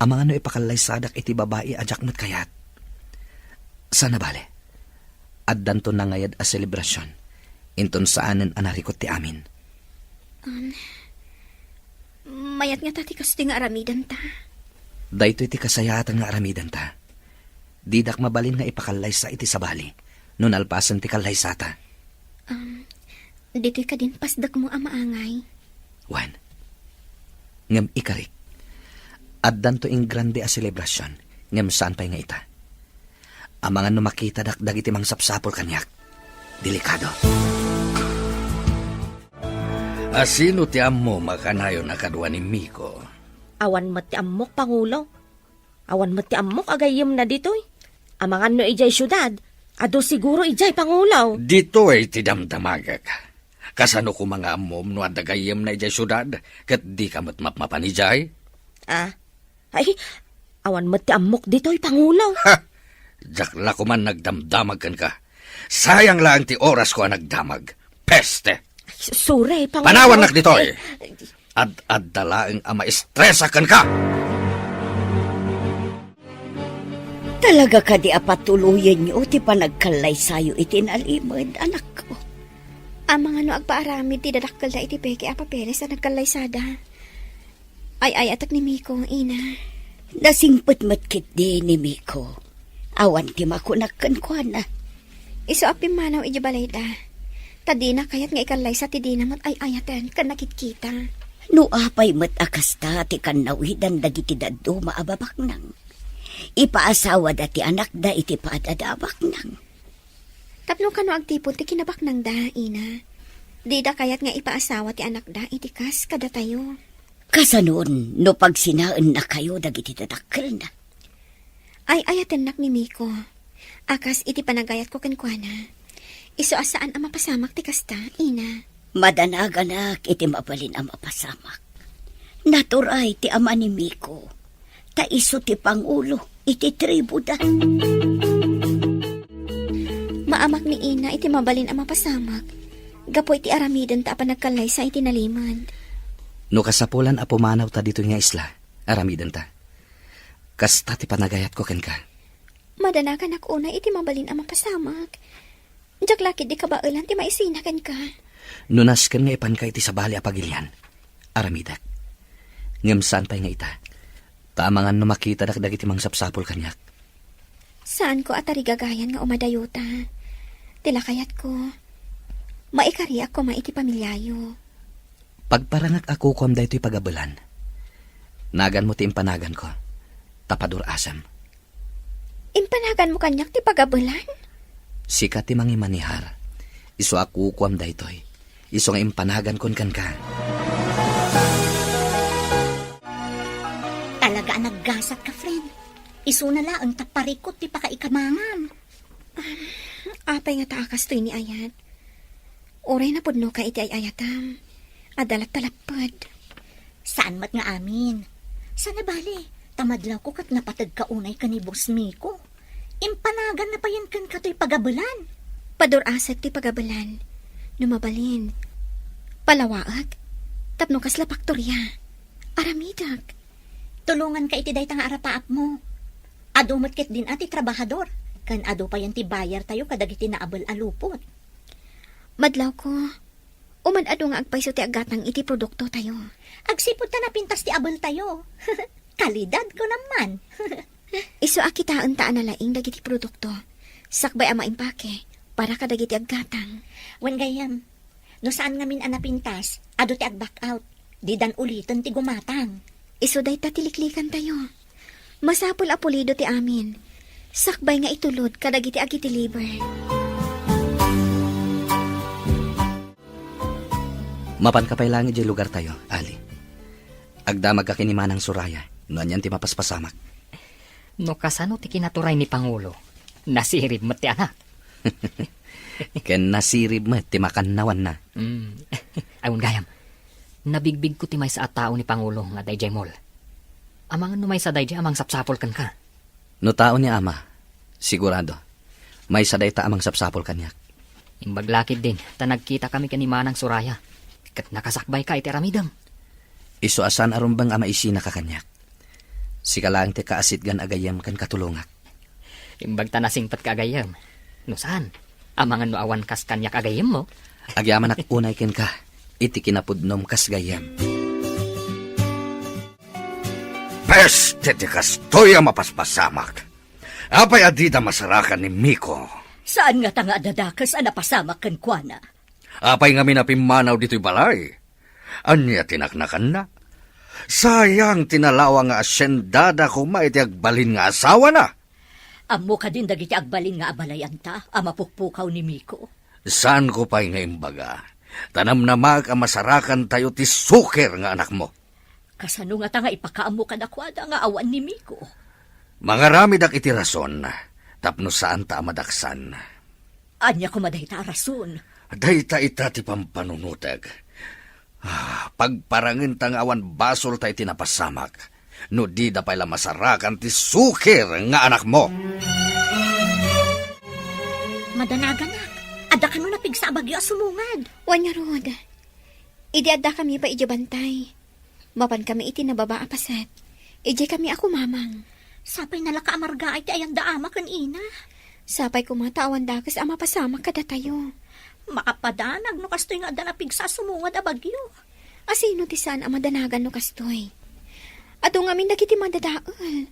Amangan no ipakallaysadak iti babai a diak met kayat. Saan a bale. Addanto nangayad a selebrasion. Inton saanen a narikut ti amin. Um, mayat ngata ti kastoy nga aramidenta? Daytoy ti kasayaatan nga aramidenta. Didak mabalin nga ipakallaysa iti sabali no nalpasen ti kallaysata. Um, ditoy kadin pasdekmo a maangay? Wen. Ngem ikarik, addanto ingrande a selebrasion, ngem saan pay nga ita. Amangan no makitadak dagiti mangsapsapul kaniak. Delikado. Asino ti ammom a kanayon a kadua ni Miko? Awan met ti ammok, Pangulo. Awan met ti ammok a gayyemna ditoy. Amangan no idiay siudad, adu siguro idiay, Pangulo. Ditoy ti damdamagek. Kasano koma nga ammom no adda gayyemna idiay siudad, ket dika met mapmapan idiay? Ah, ay, awan met ti ammok ditoy, Pangulo. Ha! Diak la koman nagdamdamag kenka. Sayang laeng ti orasko a nagdamag. Peste! Ay, s-, sorry, Pangulo. Panawannak ditoy! Ad-adda laeng a maestresak kenka! Talaga kadi a patuloyenyo ti panagkallaysayo iti nalimed, anakko? Amangan no agpaaramid ti dadakkelda iti peke a papeles a nagkallaysada. Ay-ayatek ni Miko, ina. Nasingpet met ketdi ni Miko. Awan ti makunak kenkuana. Isu a pimmanaw idiay balayda. Ta dina kayat nga ikallaysa ti dina met ay-ayaten ken nakitkita. No apay met a kasta ti kannawidan dagiti dadduma a babaknang, ipaasawada ti anakda iti padada a baknang. Tapno kano agtipon ti kinabaknangda, ina. Dida kayat nga ipaasawa ti anakda iti kas kadatayo. Kasanon no pagsinaennakayo dagiti dadakkelna? Ay-ayatennak ni Miko. A kas iti panagayatko kenkuana. Isu a saan a mapasamak ti kasta, ina. Madanaganak iti mabalin a mapasamak. Naturay ti ama ni Miko, ta isu ti pangulo iti tribuda. Maamak ni ina iti mabalin a mapasamak, gapu iti aramidenta a panagkallaysa iti nalimed. No kasapulan a pumanawta ditoy nga isla, aramidenta. Kasta ti panagayatko kenka. Madanaganak unay iti mabalin a mapasamak. Diak la ketdi kabaelan ti maisina kenka. No nasken nga ipanka iti sabali a pagilian, aramidek. Ngem saan pay nga ita. Ta amangan no makitadak dagiti mangsapsapul kaniak. Saanko a tarigagayan nga umadayota. Ti la kayatko, maikariak koma iti pamiliayo. Pagparangak a kukuam daytoy pagabelan. Naganmo ti impanaganko, ta padur-asem. Impanaganmo kaniak ti pagabelan? Sika ti mangimanihar. Isu a kukuam daytoy. Isu nga impanagankon kenka. Talaga a naggasatka, friend. Isuna laeng ta parikut ti pakaikamangam. Apay ngata a kastoy ni ayat? Uray napudnoka iti ay-ayatam, adda latta lapped. Saan met nga amin. Saan a bale, ta madlawko ket napategka unay ken ni Boss Miko. Impanaganna payen kenka toy pagabelan. Padur-asek ti pagabelan. No mabalin, palawaek tapno kasla paktoria. Aramidek. Tulonganka iti dayta nga arapaapmo. Adu met ketdin a ti trabahador, ken adu payen ti buyer tayo kadagiti naabel a lupot. Madlawko, uman adu nga agpayso ti aggatang iti produkto tayo. Agsipud ta napintas ti abel tayo. Kalidad ko naman. Isu a kitaenta a nalaing dagiti produkto, sakbay a maimpake para kadagiti aggatang. Wen gayyem, no saan ngamin a napintas, adu ti ag-back out. Didan uliten ti gumatang. Isu dayta ti liklikantayo. Masapul a pulido ti amin, sakbay nga itulod kadagiti agi-deliver. Mapanka pay laeng idiay lugartayo, Ali. Agdamagka ken ni Manang Soraya no anian ti mapaspasamak. No kasano ti kinaturay ni Pangulo, nasirib met ti anak. Ken nasirib met ti makannawanna. Mm. Awan gayam, nabigbigko ti maysa a tao ni Pangulo nga daydiay mall. Amangan no maysa daydiay a mangsapsapul kenka. No tao ni Ama, sigurado, maysa dayta a mangsapsapul kaniak. Imbag la ketdin ta nagkitakami ken ni Manang Soraya, ket nakasakbayka iti aramidem. Isu a saan a rumbeng a maisinaka kaniak. Sika laeng ti kaasitgan a gayyem ken katulongak. Imbag ta nasingpetka a gayyem. No saan, amangan no awan kas kaniak a gayyemmo. Agyamanak unay kenka iti kinapudnom kas gayyem. Peste ti kastoy a mapaspasamak! Apay a dida masarakan ni Miko? Saan ngata nga adda dakes a napasamak kenkuana? Apay ngamin a pimmanaw ditoy balay? Ania ti naknakanna? Sayang ti nalawa nga asyendada koma iti agbalin nga asawana. Ammo kadin dagiti agbalin nga abalayanta a mapukpukaw ni Miko? Saanko pay nga imbaga, ta namnamaek a masarakantayo ti suker nga anakmo. Kasano ngata nga ipakaammo kadakuada nga awan ni Miko? Mangaramidak iti rason tapno saanta a madaksan. Ania koma dayta a rason? Dayta ita ti pampanunotek. Ah, pagparangenta nga awan basolta iti napasamak, no dida pay la masarakan ti suker nga anakmo. Madanaganak, adda kano napigsa a bagyo a sumungad? Wen ngarud, idi addakami pay idiay bantay, mapankami iti nababa a paset. Idiaykami a kumamang. Sapay nalaka a margaay ti ayanda ama ken ina. Sapay koma ta awan dakes a mapasamak kadatayo. Makapadanag no kastoy nga adda napigsa a sumungad a bagyo. Asino ti saan a madanagan no kastoy? Adu ngamin dagiti madadael.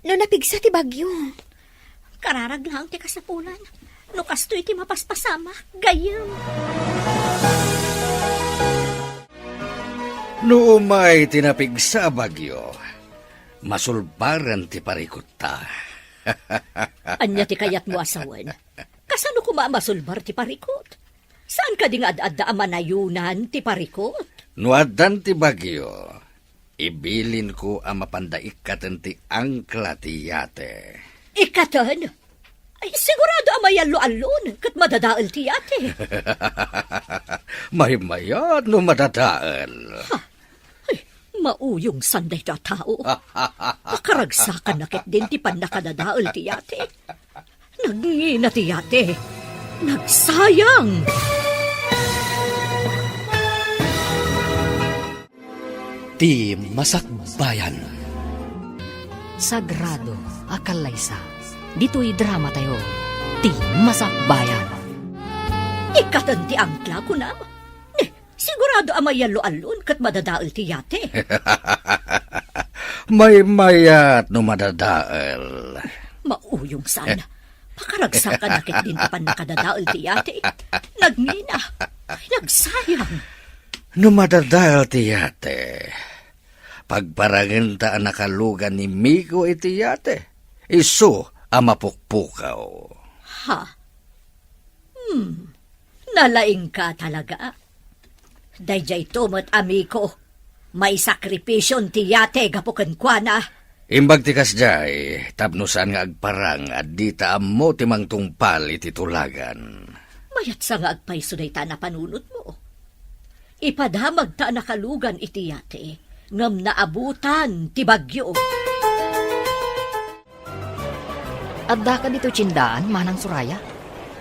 No napigsa ti bagyo. Kararag laeng ti kasapulan. No kastoy ti mapaspasamak, gayyem. No umay ti napigsa a bagyo, masulbaren ti parikutta. Ania ti kayatmo a sawen? Kasano koma a masulbar ti parikut? Saan kadi nga ad-adda a manayunan ti parikut? No addan ti bagyo, ibilinko a mapanda ikkaten ti angkla ti yate. Ikkaten? Ay, sigurado a mayallo-allon ket madadael ti yate. Maymayat no madadael. Ha? Ay, mauyong san dayta a tao. Pakaragsakanna ketdin ti pannakadadael ti yate. Nagngina ti yate. Nagsayang! Ti Masakbayan. Sagrado a kallaysa. Ditoy dramatayo, Ti Masakbayan. Ikkaten ti angkla, kunam? Ne, sigurado a mayallo-allon ket madadael ti yate. Maymayat no madadael. Mauyong san. Pakaragsakanna ketdin ti pannakadadael ti yate. Nagngina. Nagsayang. No madadael ti yate, pagparangenta a nakalugan ni Miko iti yate, isu a mapukpukaw. Ha? Hmm. Nalaingka talaga. Daydiayto met, amiko. Maisakripision ti yate gapu kenkuana. Imbag ti kasdiay, tapno saan nga agparang a dita ammo ti mangtungpal iti tulagan. Mayat sa nga agpayso dayta a napanunotmo. Ipadamagta a nakalugan iti yate, ngem naabutan ti bagyo. Addaka ditoy tiendaan, Manang Soraya?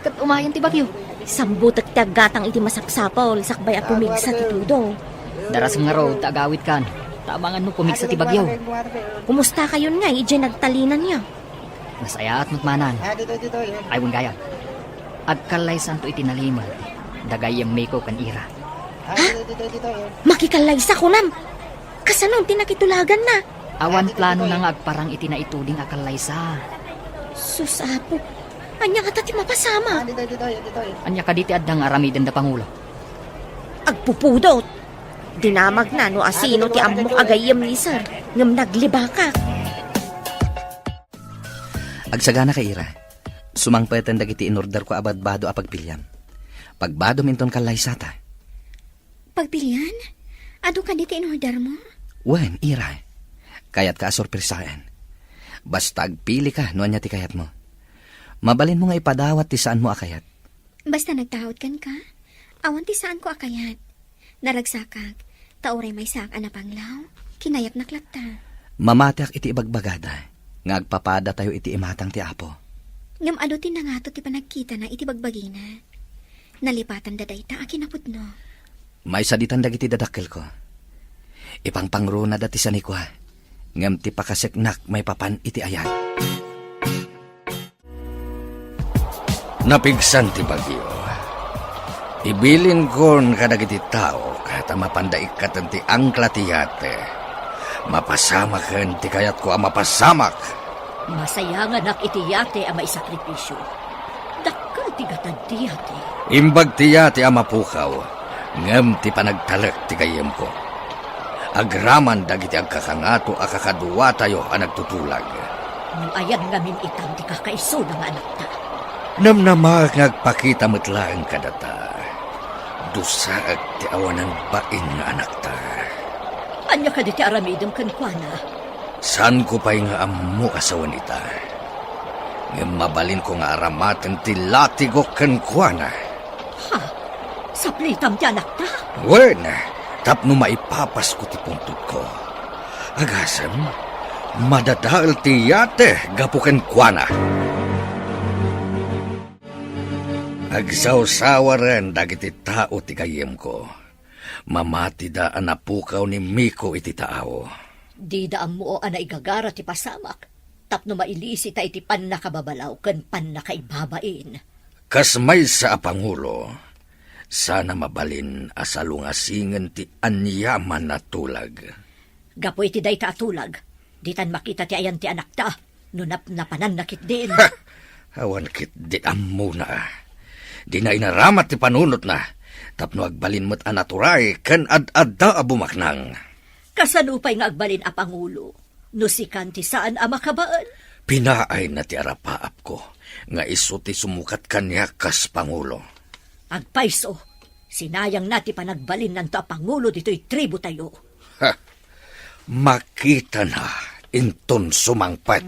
Ket umayen ti bagyo. Sambutek ti aggatang iti masapsapul sakbay a pumigsa ti tudo. Darasem ngarud ta agawidkan, ta amangan no pumigsa ti bagyo. Kumustakayon ngay idiay nagtalinanyo? Nasayaat met manen. Ay, wen gayam. Agkallaysanto iti nalimed da gayyem Miko ken Ira. Ha? Makikallaysa, kunam? Kasanon ti nakitulaganna? Awan planona nga agparang iti naituding a kallaysa. Sus, Apo, ania ngata ti mapasamak? Ania kadi ti adda nga aramiden da Pangulo? Agpupudot! Dinamagna no asino ti ammok a gayyem ni Sir, ngem naglibakak. Agsaganaka, Ira. Sumangpeten dagiti inorderko a badbado a pagpiliam. Pagbadom inton kallaysata. Pagpilian? Adu kadi ti inordermo? Wen, Ira. Kayatka a sorpresaen. Basta agpilika no ania ti kayatmo. Mabalinmo nga ipadawat ti saanmo a kayat. Basta nagtaud kenka, awan ti saanko a kayat. Naragsakak, ta uray maysaak a napanglaw, kinayatnak latta. Mamatiak iti ibagbagada nga agpapadatayo iti imatang ti Apo. Ngem adu ti nangato ti panagkitana iti bagbagina. Nalipatanda dayta a kinapudno. Maysa ditan dagiti dadakkelko. Ipangpangronada ti sanikua, ngem ti pakaseknak maipapan iti ayat. Napigsan ti bagyo. Ibilinkon kadagiti tao ta mapanda ikkaten ti angkla ti yate. Mapasamaken ti kayatko a mapasamak. Masayanganak iti yate a maisakripisio. Dakkel ti gatad ti yate. Imbag ti yate a mapukaw, ngem ti panagtalek ti gayyemko. Agraman dagiti agkakangato a kakaduatayo a nagtutulag. No ayan ngamin itan ti kakaisuna nga anakta? Namnamaek nga agpakita met laeng kadata. Dusaek ti awanan bain nga anakta. Ania kadi ti aramidem kenkuana? Saanko pay nga ammo a sawen ita. Ngem mabalinko nga aramaten ti latigo kenkuana. Ha? Saplitam ti anakta? Wen, tapno maipapasko ti pungtodko. Agasem, madadael ti yate gapu kenkuana. Agsawsawaren dagiti tao ti gayyemko. Mamatida a napukaw ni Miko iti taaw. Dida ammo a naigagara ti pasamak tapno mailisita iti pannakababalaw ken pannakaibabain. Kas maysa a pangulo, sana mabalin a salungasingen ti aniaman a tulag. Gapu iti dayta a tulag, ditan makita ti ayan ti anakta no napnapananna ketdin. Ha! Awan ketdi ammona. Dina inaramat ti panunotna tapno agbalin met a naturay ken ad-adda a bumaknang. Kasano pay nga agbalin a pangulo no sikan ti saan a makabaen? Pinaayna ti arapaapko nga isu ti sumukat kaniak kas pangulo. Agpayso, sinayangna ti panagbalinnanto a pangulo ditoy tribu tayo. Ha! Makitana inton sumangpet.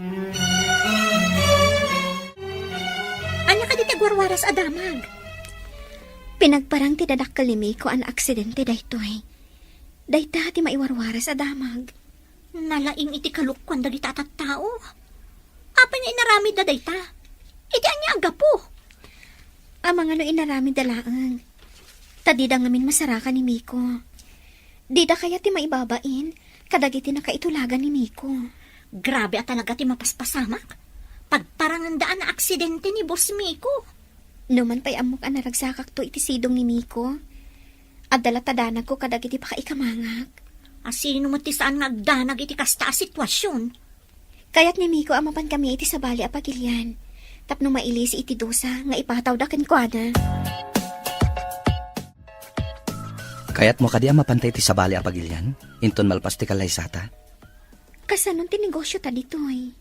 Ania kadi ti agwarwaras a damag? Pinagparang ti dadakkel ni Miko a naaksidente daytoy. Dayta ti maiwarwaras a damag. Nalaing iti kalokuan dagita a tattao. Apay nga inaramidda dayta? Iti ania a gapu? Amangan no inaramidda laeng. Ta dida ngamin masarakan ni Miko. Dida kayat ti maibabain kadagiti nakaitulagan ni Miko. Grabe a talaga ti mapaspasamak. Pagparanganda a naaksidente ni Boss Miko. Numan pay ammok a naragsakakto iti sidong ni Miko, adda latta danagko kadagiti pakaikamangak. Asino met ti saan nga agdanag iti kasta a sitwasion? Kayat ni Miko a mapankami iti sabali a pagilian tapno mailisi iti dusa nga ipatawda kenkuana. Kayatmo kadi a mapanta iti sabali a pagilian inton malpas ti kallaysata? Kasanon ti negosiota ditoy?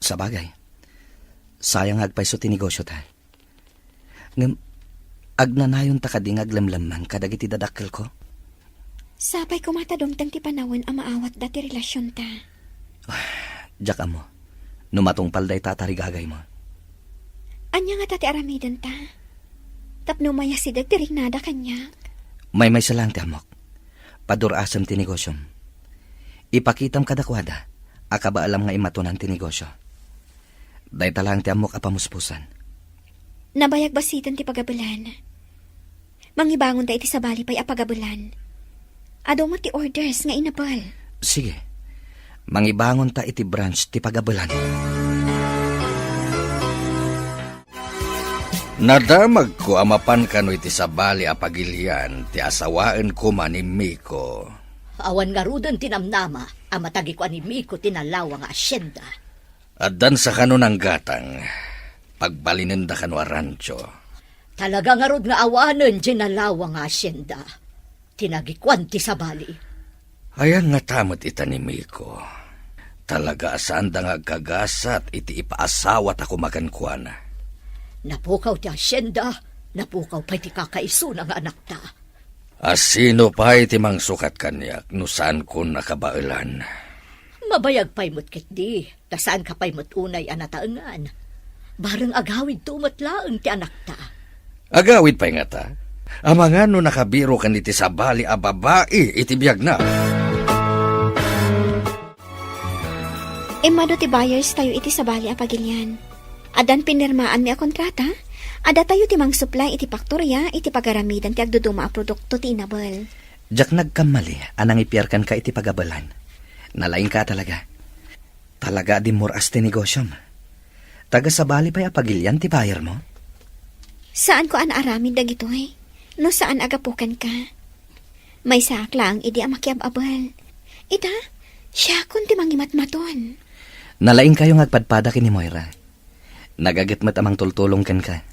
Sabagay, sayang nga agpayso ti negosiota. Ngem, agnanayonta kadi nga aglemlemmeng kadagiti dadakkelko? Sapay koma ta dumteng ti panawen a maawatda ti relasionta. Diak ammo no matungpal dayta a tarigagaymo. Ania ngata ti aramidenta tapno mayasideg ti riknada kaniak? Maymaysa laeng ti ammok. Padur-asem ti negosiom. Ipakitam kadakuada a kabaelam nga immatonan ti negosio. Dayta laeng ti ammok a pamuspusan. Nabayag basiten ti pagabelan. Mangibangonta iti sabali pay a pagabelan. Adu met ti orders nga inabel. Sige. Mangibangonta iti branch ti pagabelan. Nadamagko a mapan kano iti sabali a pagilian ti asawaen koma ni Miko. Awan ngaruden ti namnama a matagikuan ni Miko ti nalawa nga asyenda. Addan sa kano nanggatang, pagbalinenda kano a rancho. Talaga ngarud nga awanen diay nalawa nga asyenda ti nagikuan ti sabali. Ayan nga ta met ita ni Miko. Talaga a saanda nga agkagasat iti ipaasawata koma kenkuana. Napukaw ti asyenda, napukaw pay ti kakaisuna nga anakta. A sino pay ti mangsukat kaniak no saankon a kabaelan? Mabayag pay met ketdi, ta saanka pay met unay a nataengan. Bareng agawidto met laeng ti anakta. Agawid pay ngata? Amangan no nakabirokan iti sabali a babai iti biagna. Immadu ti buyers tayo iti sabali a pagilian. Addan pinirmaanmi a kontrata, a datayo ti mangsupply iti paktoria iti pagaramidan ti agduduma a produkto ti inabel. Diak nagkammali a nangipiar kenka iti pagabelan. Nalaingka talaga. Talaga a dimmur-as ti negosyom. Taga sabali pay a pagilian ti buyer mo? Saanko a naaramid dagitoy, no saan a gapu kenka. Maysaak laeng idi a makiab-abel. Ita, siakon ti mangimatmaton. Nalaingkayo nga agpadpada ken ni Moira. Nagaget met a mangtultulong kenka.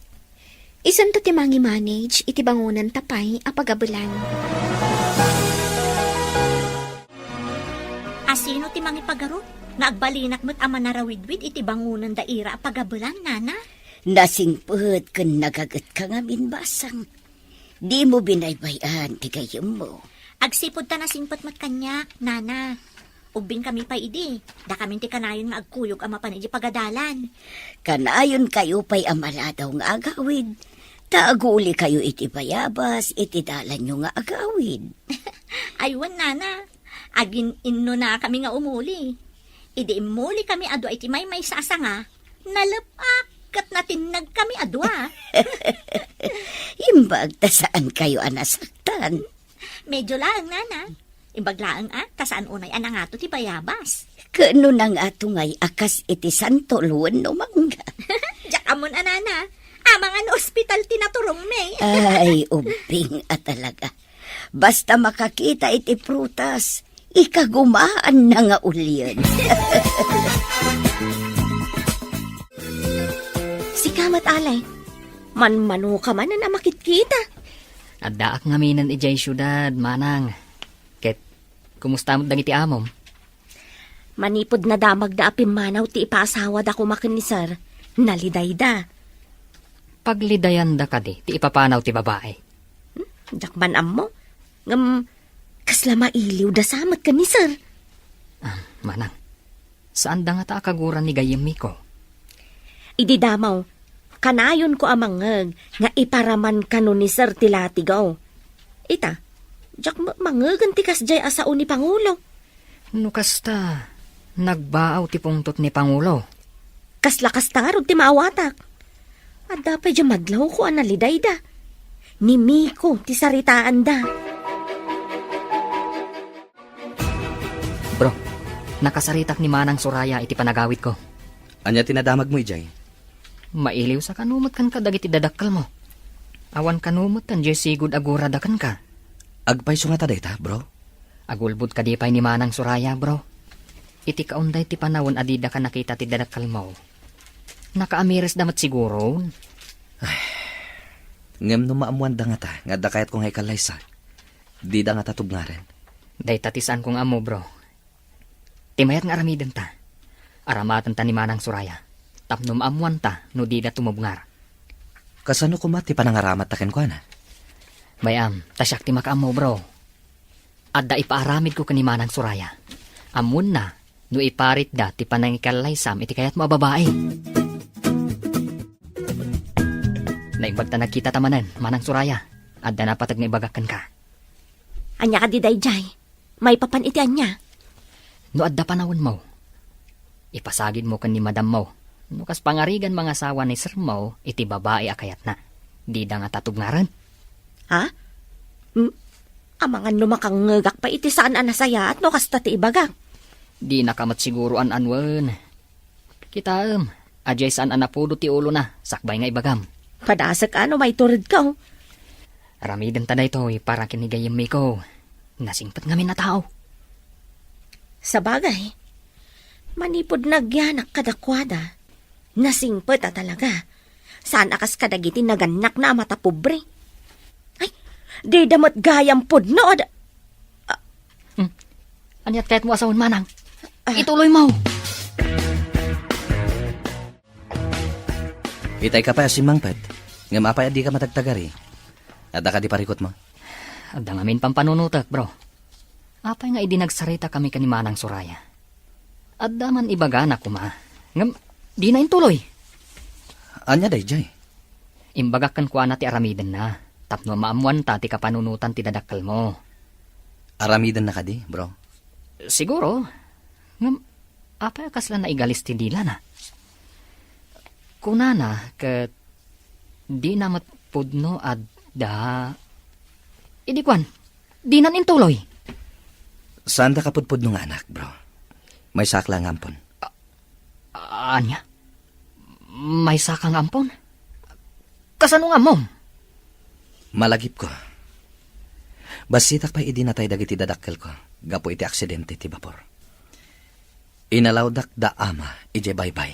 Isunto ti mangi-manage iti bangonanta pay a pagabelan. A sino ti mangipagarup nga agbalinak met a manarawidwid iti bangonanda ira a pagabelan, nana? Nasingpet ken nagagetka ngamin, basang. Dimo binaybay-an ti gayyemmo. Agsipud ta nasingpet met kaniak, nana. Ubbingkami pay idi, dakamin ti kanayon nga agkuyog a mapan iti pagadalan. Kanayonkayo pay a maladaw nga agawid, ta agulikayo iti bayabas iti dalanyo nga agawid. Ay, wen, nana, agin-innonakami nga umuli. Idi immulikami a dua iti maymaysa a sanga, nalep-ak ket natinnagkami a dua. Imbag ta saankayo a nasaktan. Medyo laeng, nana. Imbag laeng a, ta saan unay a nangato ti bayabas. Ket no nangato ngay a kas iti santol wenno mangga? Diak ammon a, nana. Amangan no ospital ti naturongmi. Ay, ubbing a talaga. Basta makakita iti prutas, ikagumaanna nga ulien. Sika met, Alay, manmanoka manen a makitkita. Addaak ngaminen idiay siudad, manang. Ket, kumusta met dagiti amom? Manipud nadamagda a pimmanaw ti ipaasawada koma ken ni Sir, nalidayda. Paglidayanda kadi ti ipapanaw ti babai? Hmm, diak man ammo. Ngem, kasla mailiwda sa met ken ni Sir. Ah, manang, saanda ngata a kaguran ni gayyem Miko? Idi damo, kanayonko a mangngeg nga iparaman kano ni Sir ti latigaw. Ita, diak met mangngegen ti kasdiay a sao ni Pangulo. No kasta, nagbaaw ti pungtot ni Pangulo. Kasla kasta ngarud ti maawatak. Adda pay diay madlawko a nalidayda. Ni Miko ti saritaanda. Bro, nakasaritak ni Manang Soraya iti panagawidko. Ania ti nadamagmo idiay? Mailiw sa kano met kenka dagiti dadakkelmo. Awan kano met diay sigud a gurada kenka. Agpayso ngata dayta, bro? Agulbod kadi pay ni Manang Soraya, bro. Iti kaunday ti panawen a didaka nakita ti dadakkelmo, nakaamiresda met siguron. Ay, ngem no maammoanda ngata nga adda kayatko nga ikallaysa, dida ngata tubngaren. Dayta ti saanko nga ammo, bro. Ti mayat nga aramidenta, aramatenta ni Manang Soraya, tapno maammoanta no dida tumubngar. Kasano koma ti panangaramatta kenkuana? Bay-am, ta siak ti makaammo, bro. Adda ipaaramidko ken ni Manang Soraya. Ammonna no iparitda ti panangikallaysam iti kayatmo a babai. Naimbag ta nagkitata manen, Manang Soraya. Adda napateg nga ibagak kenka. Ania kadi daydiay? Maipapan iti ania? No adda panawenmo, ipasagidmo ken ni madammo No kas pangarigan mangasawa ni sermo iti babai a kayatna, dida ngata tubngaren. Ha? Hmm? Amangan no makangngegak pay iti saan a nasayaat no kasta ti ibagak. Dinaka met siguro an-anuen. Kitaem, adiay saan a napudo ti ulona, sakbay nga ibagam. Padasek a no maituredko. Aramidenta daytoy para ken ni gayyem Miko. Nasingpet ngamin a tao. Sabagay, manipud nagyanak kadakuada, nasingpet a talaga. Saan a kas kadagiti nagannakna a matapobre. Ay, dida met gayam pudno a da-, ah. Hmm. Aniat kayatmo a sawen, manang? Ah. Ituloymo. Itay ka pay a simmangpet. Ngem apay a dika matagtagari? Adda kadi parikutmo? Adda ngamin pampanunotek, bro. Apay nga idi nagsarita kami ken ni Manang Soraya, adda man ibagana koma, ngem dina intuloy. Ania daydiay? Imbagak kenkuana ti aramidenna, tapno maammoanta ti kapanunotan ti dadakkelmo. Aramidenna kadi, bro? Siguro. Ngem, apay a kasla naigalis ti dilana? Kunana ket dina met pudno adda. Idi kuan, dinan intuloy. Saanda kapudpudno nga anak, bro. Maysak la nga ampon. A-, ania? Maysaka nga ampon? Kasano nga ammom? Malagipko. Bassitak pay idi natay dagiti dadakkelko gapu iti aksidente ti bapor. Inalawdak da ama idiay baybay.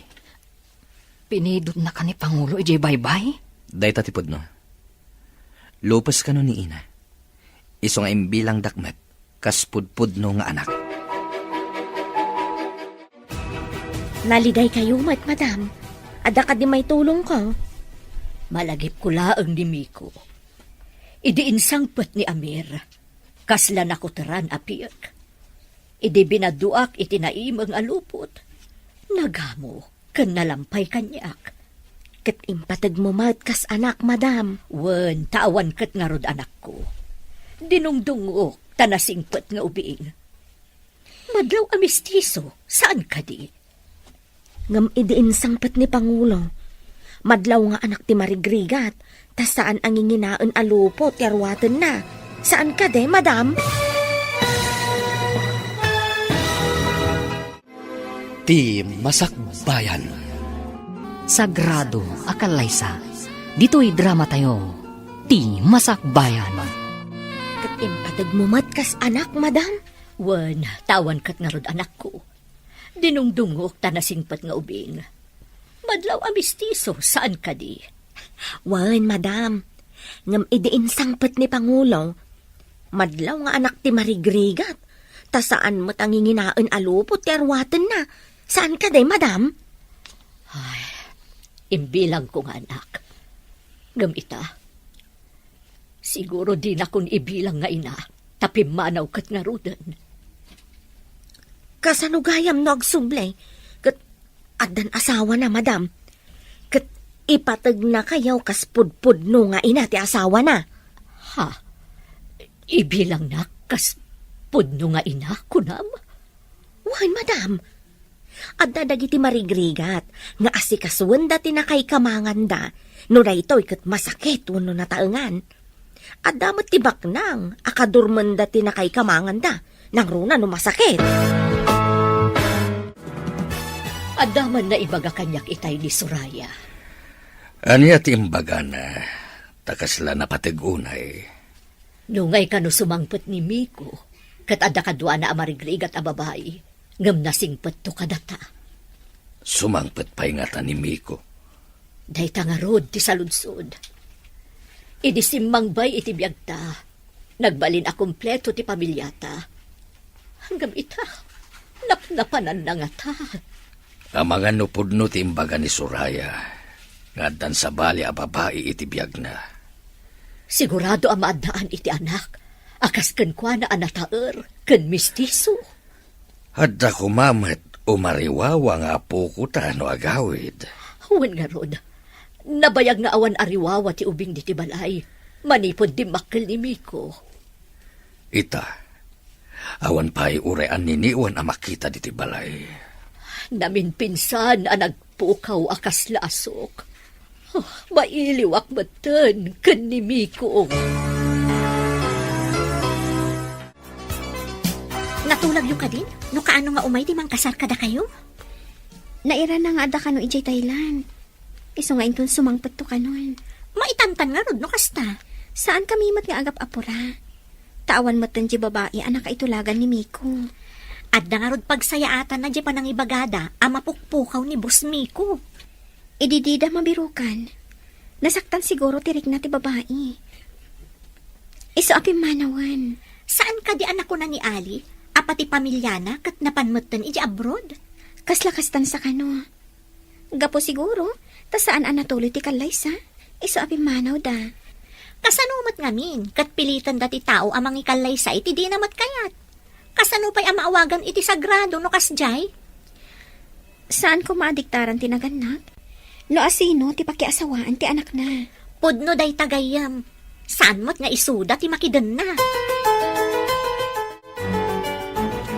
Pinidotnaka ni Pangulo idiay baybay? Dayta ti pudno. Lupes kano ni ina. Isu nga imbilangdak met kas pudpudno nga anak. Nalidaykayo met, madam. Adda kadi maitulongko? Malagipko laeng ni Miko. Idi insangpet ni Amir, kasla nakuteran a piek. Idi binaduak iti naimeng a lupot, nagamo ken nalampay kaniak. Ket impategmo met kas anak, madam. Wen, ta awan ket ngarud anakko. Dinungdungok ta nasingpet nga ubing. Madlaw a mistiso, saan kadi? Ngem idi insangpet ni Pangulo, madlaw nga anak ti marigrigat, ta saan a nginginaen a lupot ti aruatenna. Saan kadi, madam? Ti Masakbayan. Sagrado a kallaysa. Ditoy dramatayo, Ti Masakbayan. Ket impategmo met kas anak, madam? Wen, ta awan ket ngarud anakko. Dinungdungok ta nasingpet nga ubing. Madlaw a mistiso, saan kadi? Wen, madam. Ngem idi insangpet ni Pangulo, madlaw nga anak ti marigrigat, ta saan met a nginginaen a lupot ti aruatenna. Saan kadi, madam? Ay, imbilangko nga anak. Ngem ita, siguro dinakon ibilang nga ina, ta pimmanaw ket ngaruden. Kasano gayam no agsubli ket addan asawana, madam? Ket ipategnakayo kas pudpudno nga ina ti asawana. Ha? Ibilangnak kas pudno nga ina, kunam? Wen, madam. Adda dagiti marigrigat nga asikasuenda ti nakaikamanganda no daytoy ket masakit wenno nataengan. Adda met ti baknang a kadurmenda ti nakaikamanganda nangruna no masakit. Adda man naibaga kaniak itay ni Soraya. Ania ti imbagana, ta kasla napateg unay? Nungay kano sumangpet ni Miko, ket adda kaduana a marigrigat a babai, ngem nasingpetto kadata. Sumangpet pay ngata ni Miko? Dayta ngarud ti saludsod. Idi simmangbay iti biagta, nagbalin a kompleto ti pamilyata. Ngem ita, napnapananna ngata. Amangan no pudno ti imbaga ni Soraya nga addan sabali a babai iti biagna. Sigurado a maaddaan iti anak a kas kenkuana a nataer ken mistiso. Adda koma met umariwawa nga apokota no agawid. Wen ngarud, nabayag nga awan ariwawa ti ubing diti balay manipud dimmakkel ni Miko. Ita, awan pay uray anniniwan a makita diti balay. Naminpinsan a nag- mapukpukaw a kasla a sok. Ah, mailiwak metten ken ni Miko. Natulagyo kadin? No kaano nga umay ti mangkasar kadakayo? Nairana nga adda kano idiay Thailand. Isu nga inton sumangpetto kanon. Maitantan ngarud no kasta. Saan kami met nga agap-apura. Ta awan metten di babai a nakaitulagan ni Miko. Adda ngarud pagsayaatanna di panangibagada a mapukpukaw ni Boss Miko. Idi dida mabirukan, nasaktan siguro ti rikna ti babai. Isu a pimmanawen. Saan kadi a nakuna ni Ali a pati pamiliana ket napan metten iti abroad? Kasla kastan sa kano. Gapu siguro, ta saan a natuloy ti kallaysa. Isu a pimmanawda. Kasano met ngamin, ket pilitenda ti tao a mangikallaysa iti dina met kayat? Kasano pay a maawagan iti sagrado no kasdiay? Saan koma a diktaran ti nagannak? No asino ti pakiasawaan ti anakna? Pudno dayta gayyem. Saan met nga isuda ti makidenna?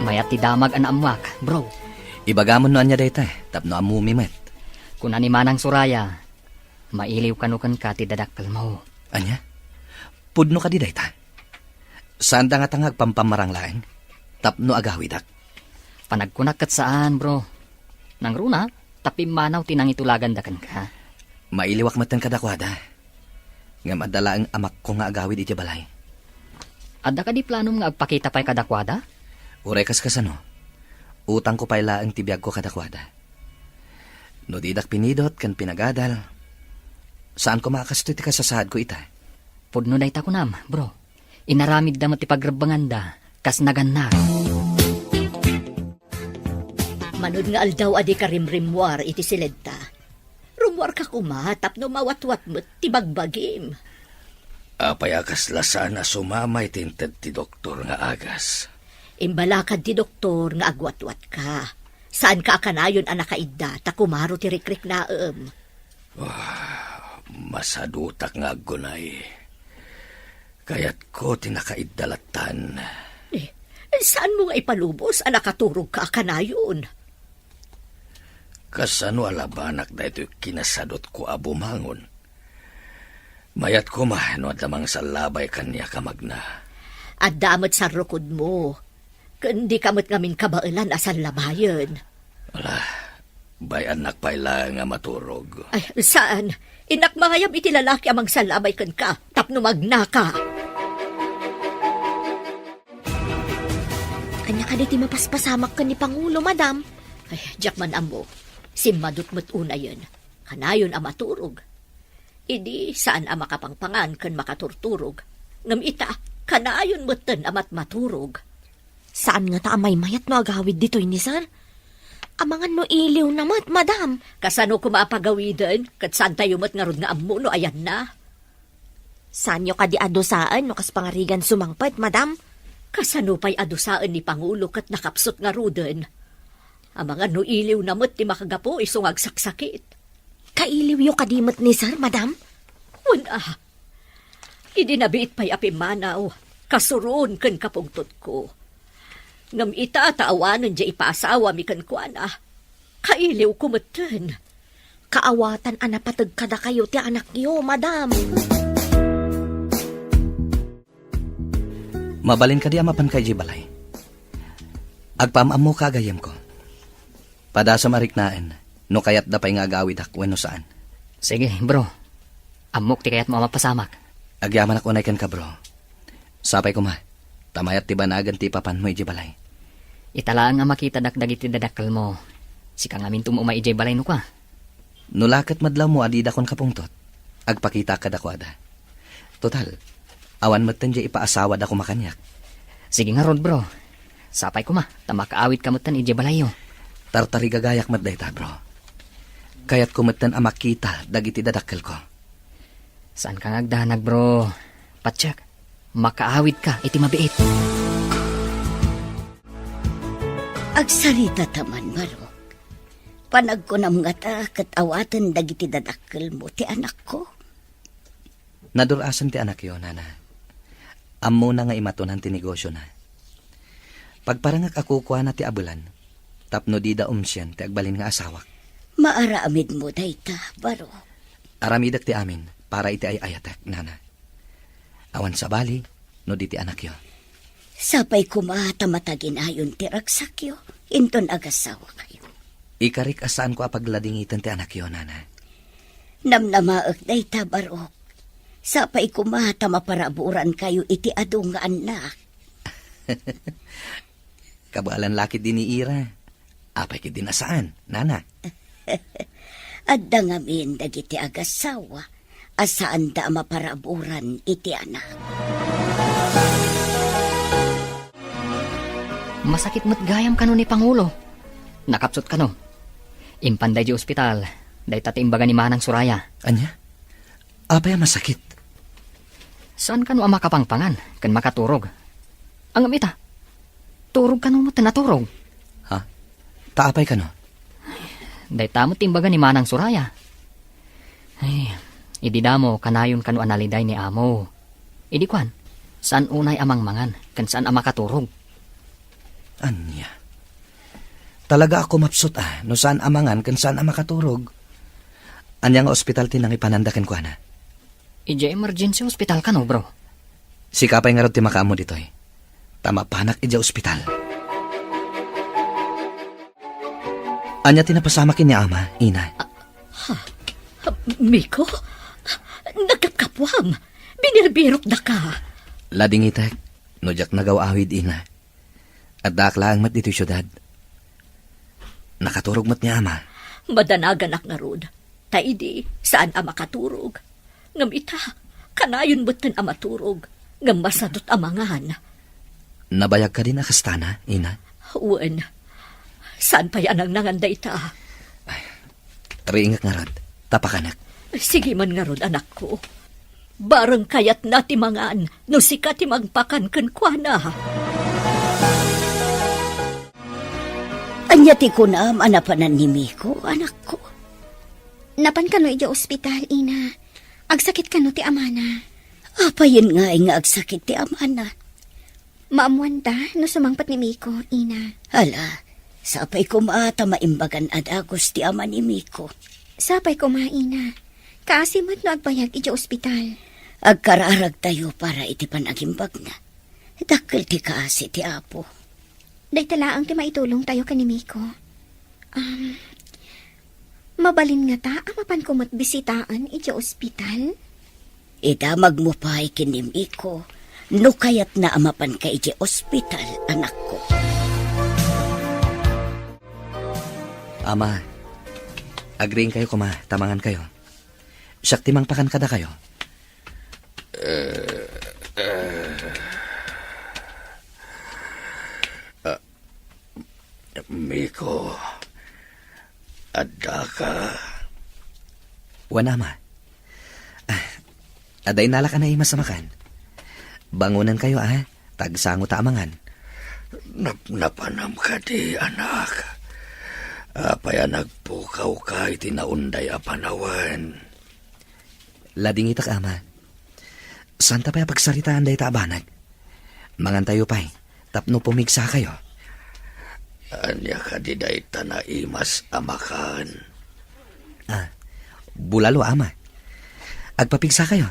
Mayat ti damag a naammoak, bro. Ibagamon no ania dayta, tapno ammomi met. Kuna ni Manang Soraya, mailiw kano kenka ti dadakkelmo. Ania? Pudno kadi dayta? Saanda ngata nga agpampamarang laeng tapno agawidak? Panagkunak ket saan, bro. Nangruna, ta pimmanaw ti nangitulaganda kenka. Mailiwak metten kadakuada. Ngem adda laeng amakko nga agawid idiay balay. Adda kadi planom nga agpakita pay kadakuada? Uray kas kasano, utangko pay laeng ti biagko kadakuada. No didak pinidot ken pinagadal, saan koma a kastoy ti kasasaadko ita. Pudno dayta kunam, bro. Inaramidda met ti pagrebbenganda, kas nagannak. Mano nga aldaw a dika rimrimmuar iti siledta, rummuarka koma tapno mawatwat met ti bagbagim. Apay a kasla saan a sumama iti inted ti doktor nga agas? Imbalakad ti doktor nga agwatwatka. Saanka a kanayon a nakaidda ta kumaro ti rikriknaem. Ah, masadutak nga aggunay. Kayatko ti nakaidda lattan. Eh, saanmo nga ipalubos a nakaturogka a kanayon? Kasano a labanak daytoy kinasadutko a bumangon? Mayat koma no adda mangsallabay kaniak a magna. Adda met sarrukodmo. Ken dika met ngamin kabaelan a sallabayen. Ala, bay-annak pay laeng a maturog. Ay, saan? Innak mangayab iti lalaki a mangsallabay kenka tapno magnaka. Ania kadi ti mapaspasamak ken ni Pangulo, madam? Ay, diak man ammo. Simmadot met unayen. Kanayon a maturog. Idi, saan a makapangpangan ken makaturturog. Ngem ita, kanayon metten a matmaturog. Saan ngata a maymayat no agawid ditoy ni Sir? Amangan no iliwna met, madam. Kasano koma a pagawiden? Ket saantayo met ngarud nga ammo no ayanna. Saanyo kadi a dusaen no kas pangarigan sumangpet, madam? Kasano pay a dusaen ni Pangulo ket nakapsut ngaruden? Amangan no iliwna met ti makagapu isu nga agsaksakit. Kailiwyo kadi met ni Sir, madam? Wen a. Idi nabiit pay a pimmanaw, kasuron ken kapungtotko. Ngem ita ta awanen diay ipaasawami kenkuana, kailiwko metten. Kaawatan a napateg kadakayo ti anakyo, madam. Mabalin kadi a mapanka idiay balay? Agpaam-ammoka, gayyemko. Padasem a riknaen no kayatda pay nga agawidak wenno saan. Sige, bro. Ammok ti kayatmo a mapasamak. Agyamanak unay kenka, bro. Sapay koma, ta mayat ti banagen ti ipapanmo idiay balay. Ita laeng a makitadak dagiti dadakkelmo. Sika ngamin ti umay idiay balay no kua. No la ket madlawmo a didakon kapungtot, agpakitak kadakuada. Total, awan metten diay ipaasawada koma kaniak. Sige ngarud, bro. Sapay koma, ta makaawidka metten idiay balayyo. Tartarigagayak met dayta, bro. Kayatko metten a makita dagiti dadakkelko. Saanka nga agdanag, bro. Patiek, makaawidka iti mabiit. Agsarita ta man, Marok. Panagkunam ngata ket awaten dagiti dadakkelmo ti anakko? Nadur-asen ti anakyo, nana. Ammona nga imatunan ti negosiona. Pagparangak a kukuana ti abelan tapno dida umsien ti agbalin nga asawak. Maaramidmo dayta, Barok. Aramidek ti amin para iti ay-ayatek, nana. Awan sabali, no di ti anakyo. Sapay koma ta mataginayon ti ragsakyo, inton agasawakayo. Ikarik a saanko a pagladingiten ti anakyo, nana. Namnamaek dayta, Barok. Sapay koma ta maparaburankayo iti adu nga annak. Kabaelan la ketdi ni Ira. Apay ketdi a saan, nana? Adda ngamin dagiti agasawa a saanda a maparaburan iti anak. Masakit met gayam kano ni Pangulo. Nakapsut kano. Impan daydi ospital, dayta ti imbaga ni Manang Soraya. Ania? Apay a masakit? Saan kano a makapangpangan ken makaturog. Ngem ita, turog kano met ti naturog. Ha? Ta apay kano? Dayta met ti imbaga ni Manang Soraya. Ay, idi damo, kanayon kano a naliday ni amo. Idi kuan, saan unay a mangmangan, ken saan a makaturog. Ania? Talaga a kumapsut a, no saan a mangan ken saan a makaturog. Ania nga ospital ti nangipananda kenkuana? Idiay emergency hospital kano, bro. Sika pay ngarud ti makaammo ditoy. Ta mapanak idiay ospital. Ania ti napasamak ken ni ama, ina? Ha? Miko? Nagkapkapuam. Binirbirokdaka. Ladingitek, no diak nagaw-awid, ina. Addaak laeng met ditoy siudad. Nakaturog met ni ama. Madanaganak ngarud. Ta idi, saan a makaturog. Ngem ita, kanayon metten a maturog. Ngem masadut a mangan. Nabayag kadin a kastana, ina? Wen. Saan pay a nangnangan dayta? Riingek ngarud, ta pakanek. Sige man ngarud, anakko. Bareng kayatna ti mangan no sika ti mangpakan kenkuana. Ania ti kunam a napanan ni Miko, anakko? Napan kano idiay ospital, ina. Agsakit kano ti amana. Apayen ngay nga agsakit ti amana? Maammuanta no sumangpet ni Miko, ina. Hala, sapay koma ta maimbagan a dagus ti ama ni Miko. Sapay koma, ina. Kaasi met no agbayag idiay ospital. Agkararagtayo para iti panagimbagna. Dakkel ti kaasi ti Apo. Dayta laeng ti maitulongtayo ken ni Miko. Um, mabalin ngata a mapanko met bisitaen idiay ospital? Idamagmo pay ken ni Miko no kayatna a mapanka idiay ospital, anakko. Ama, agriingkayo koma, ta mangankayo. Siak ti mangpakan kadakayo. Eh, eh. Ah, Miko, addaka? Wen, ama. Ah, adda innalak a naimas a makan. Bangonenkayo, a, ta agsangota a mangan. Napnapanam kadi, anak? Apay a nagpukawka iti naunday a panawen? Ladingitek, ama. Saanta pay a pagsaritaan dayta a banag. Mangantayo pay, tapno pumigsakayo. Ania kadi dayta naimas a makan? Ah, bulalo, ama. Agpapigsakayo,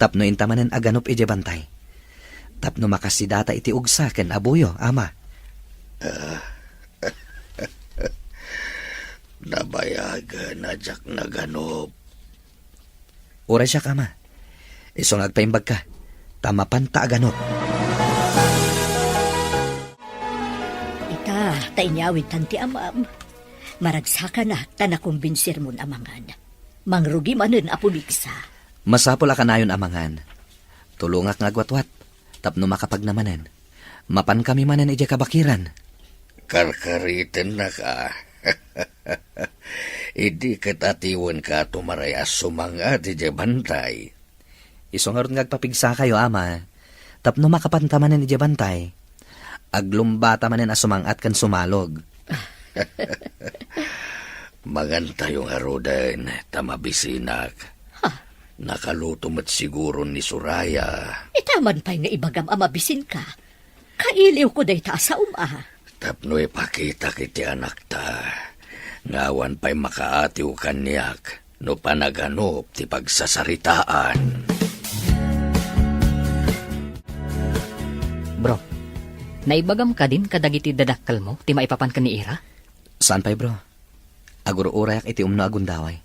tapno inta manen a ganup idiay bantay. Tapno makasidata iti ugsa ken abuyo, ama. Ah. Nabayagen a diak naganup. Uray siak, ama. Isu nga agpaimbagka, ta mapanta a ganup. Ita, ta inyawidtan ti amam. Maragsakanak ta nakumbinsirmon a mangan. Mangrugi manen a pumigsa. Masapul a kanayon a mangan. Tulongak nga agwatwat, tapno makapagna manen. Mapankami manen idiay kabakiran. Karkaritennak a. Idi ket atiwenka a tumaray a sumang-at idiay bantay. Isu ngarud nga agpapigsakayo, ama, tapno makapanta manen idiay bantay. Aglumbata manen a sumang-at ken sumalog. Mangantayo ngaruden, ta mabisinak. Ha? Nakaluto met siguron ni Soraya. Ita man pay nga ibagam a mabisinka. Kailiwko dayta a saom a. Tapno ipakitak iti anakta Nga awan pay makaatiw kaniak no panaganup ti pagsasaritaan. Bro, naibagam kadin kadagiti dadakkelmo ti maipapan ken ni Ira? Saan pay, bro. Agur-urayak iti umno a gundaway.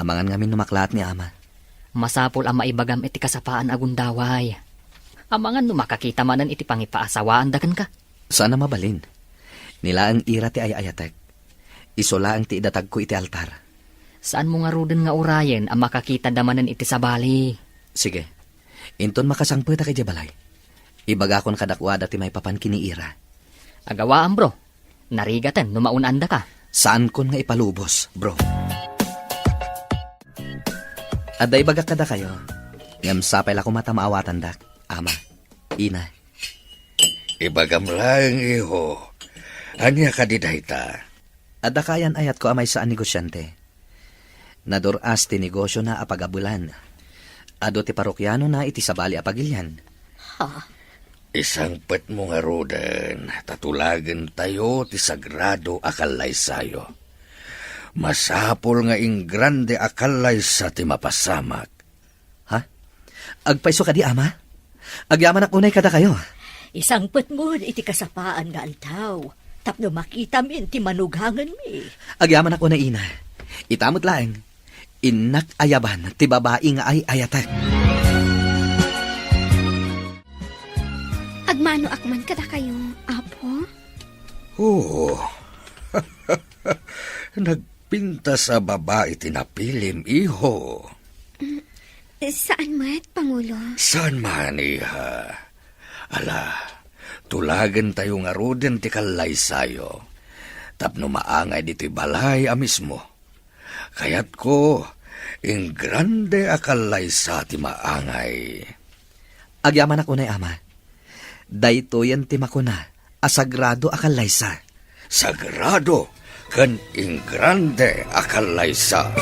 Amangan ngamin no maklaat ni ama. Masapul a maibagam iti kasapaan a gundaway. Amangan no makakita manen iti pangipaasawaanda kenka. Saan a mabalin. Ni laeng Ira ti ay-ayatek. Isu laeng ti idatagko iti altar. Saanmo ngaruden nga urayen a makakitada manen iti sabali. Sige. Inton makasangpetak idiay balay, ibagakon kadakuada ti maipapan ken ni Ira. Agawaan, bro. Narigaten no maun-andaka. Saankon nga ipalubos, bro. Adda ibagak kadakayo, ngem sapay la koma ta maawatandak, ama, ina. Ibagam laeng, iho. Ania kadi dayta? Adda kayan-ayatko a maysa a negosiante. Nadur-as ti negosiona a pagabelan. Adu ti parokianona iti sabali a pagilian. Ha? Isangpetmo ngaruden ta tulagentayo ti sagrado a kallaysayo. Masapul nga ingrande a kallaysa ti mapasamak. Ha? Agpayso kadi, ama? Agyamanak unay kadakayo. Isangpetmo iti kasapaan nga aldaw, tapno makitamin ti manugangenmi. Agyamanak unay, ina. Ita met laeng, innak ayaban ti babai nga ay-ayatek. Agmanoak man kadakayo, apo? Oo. Nagpintas a babai ti napilim, iho. Mm, saan met, Pangulo? Saan man, iha? Ala, tulagentayo ngaruden ti kallaysayo, tapno maangay ditoy balay a mismo. Kayatko, ingrande a kallaysa ti maangay. Agyamanak unay, ama. Daytoyen ti makuna a sagrado a kallaysa. Sagrado ken ingrande a kallaysa.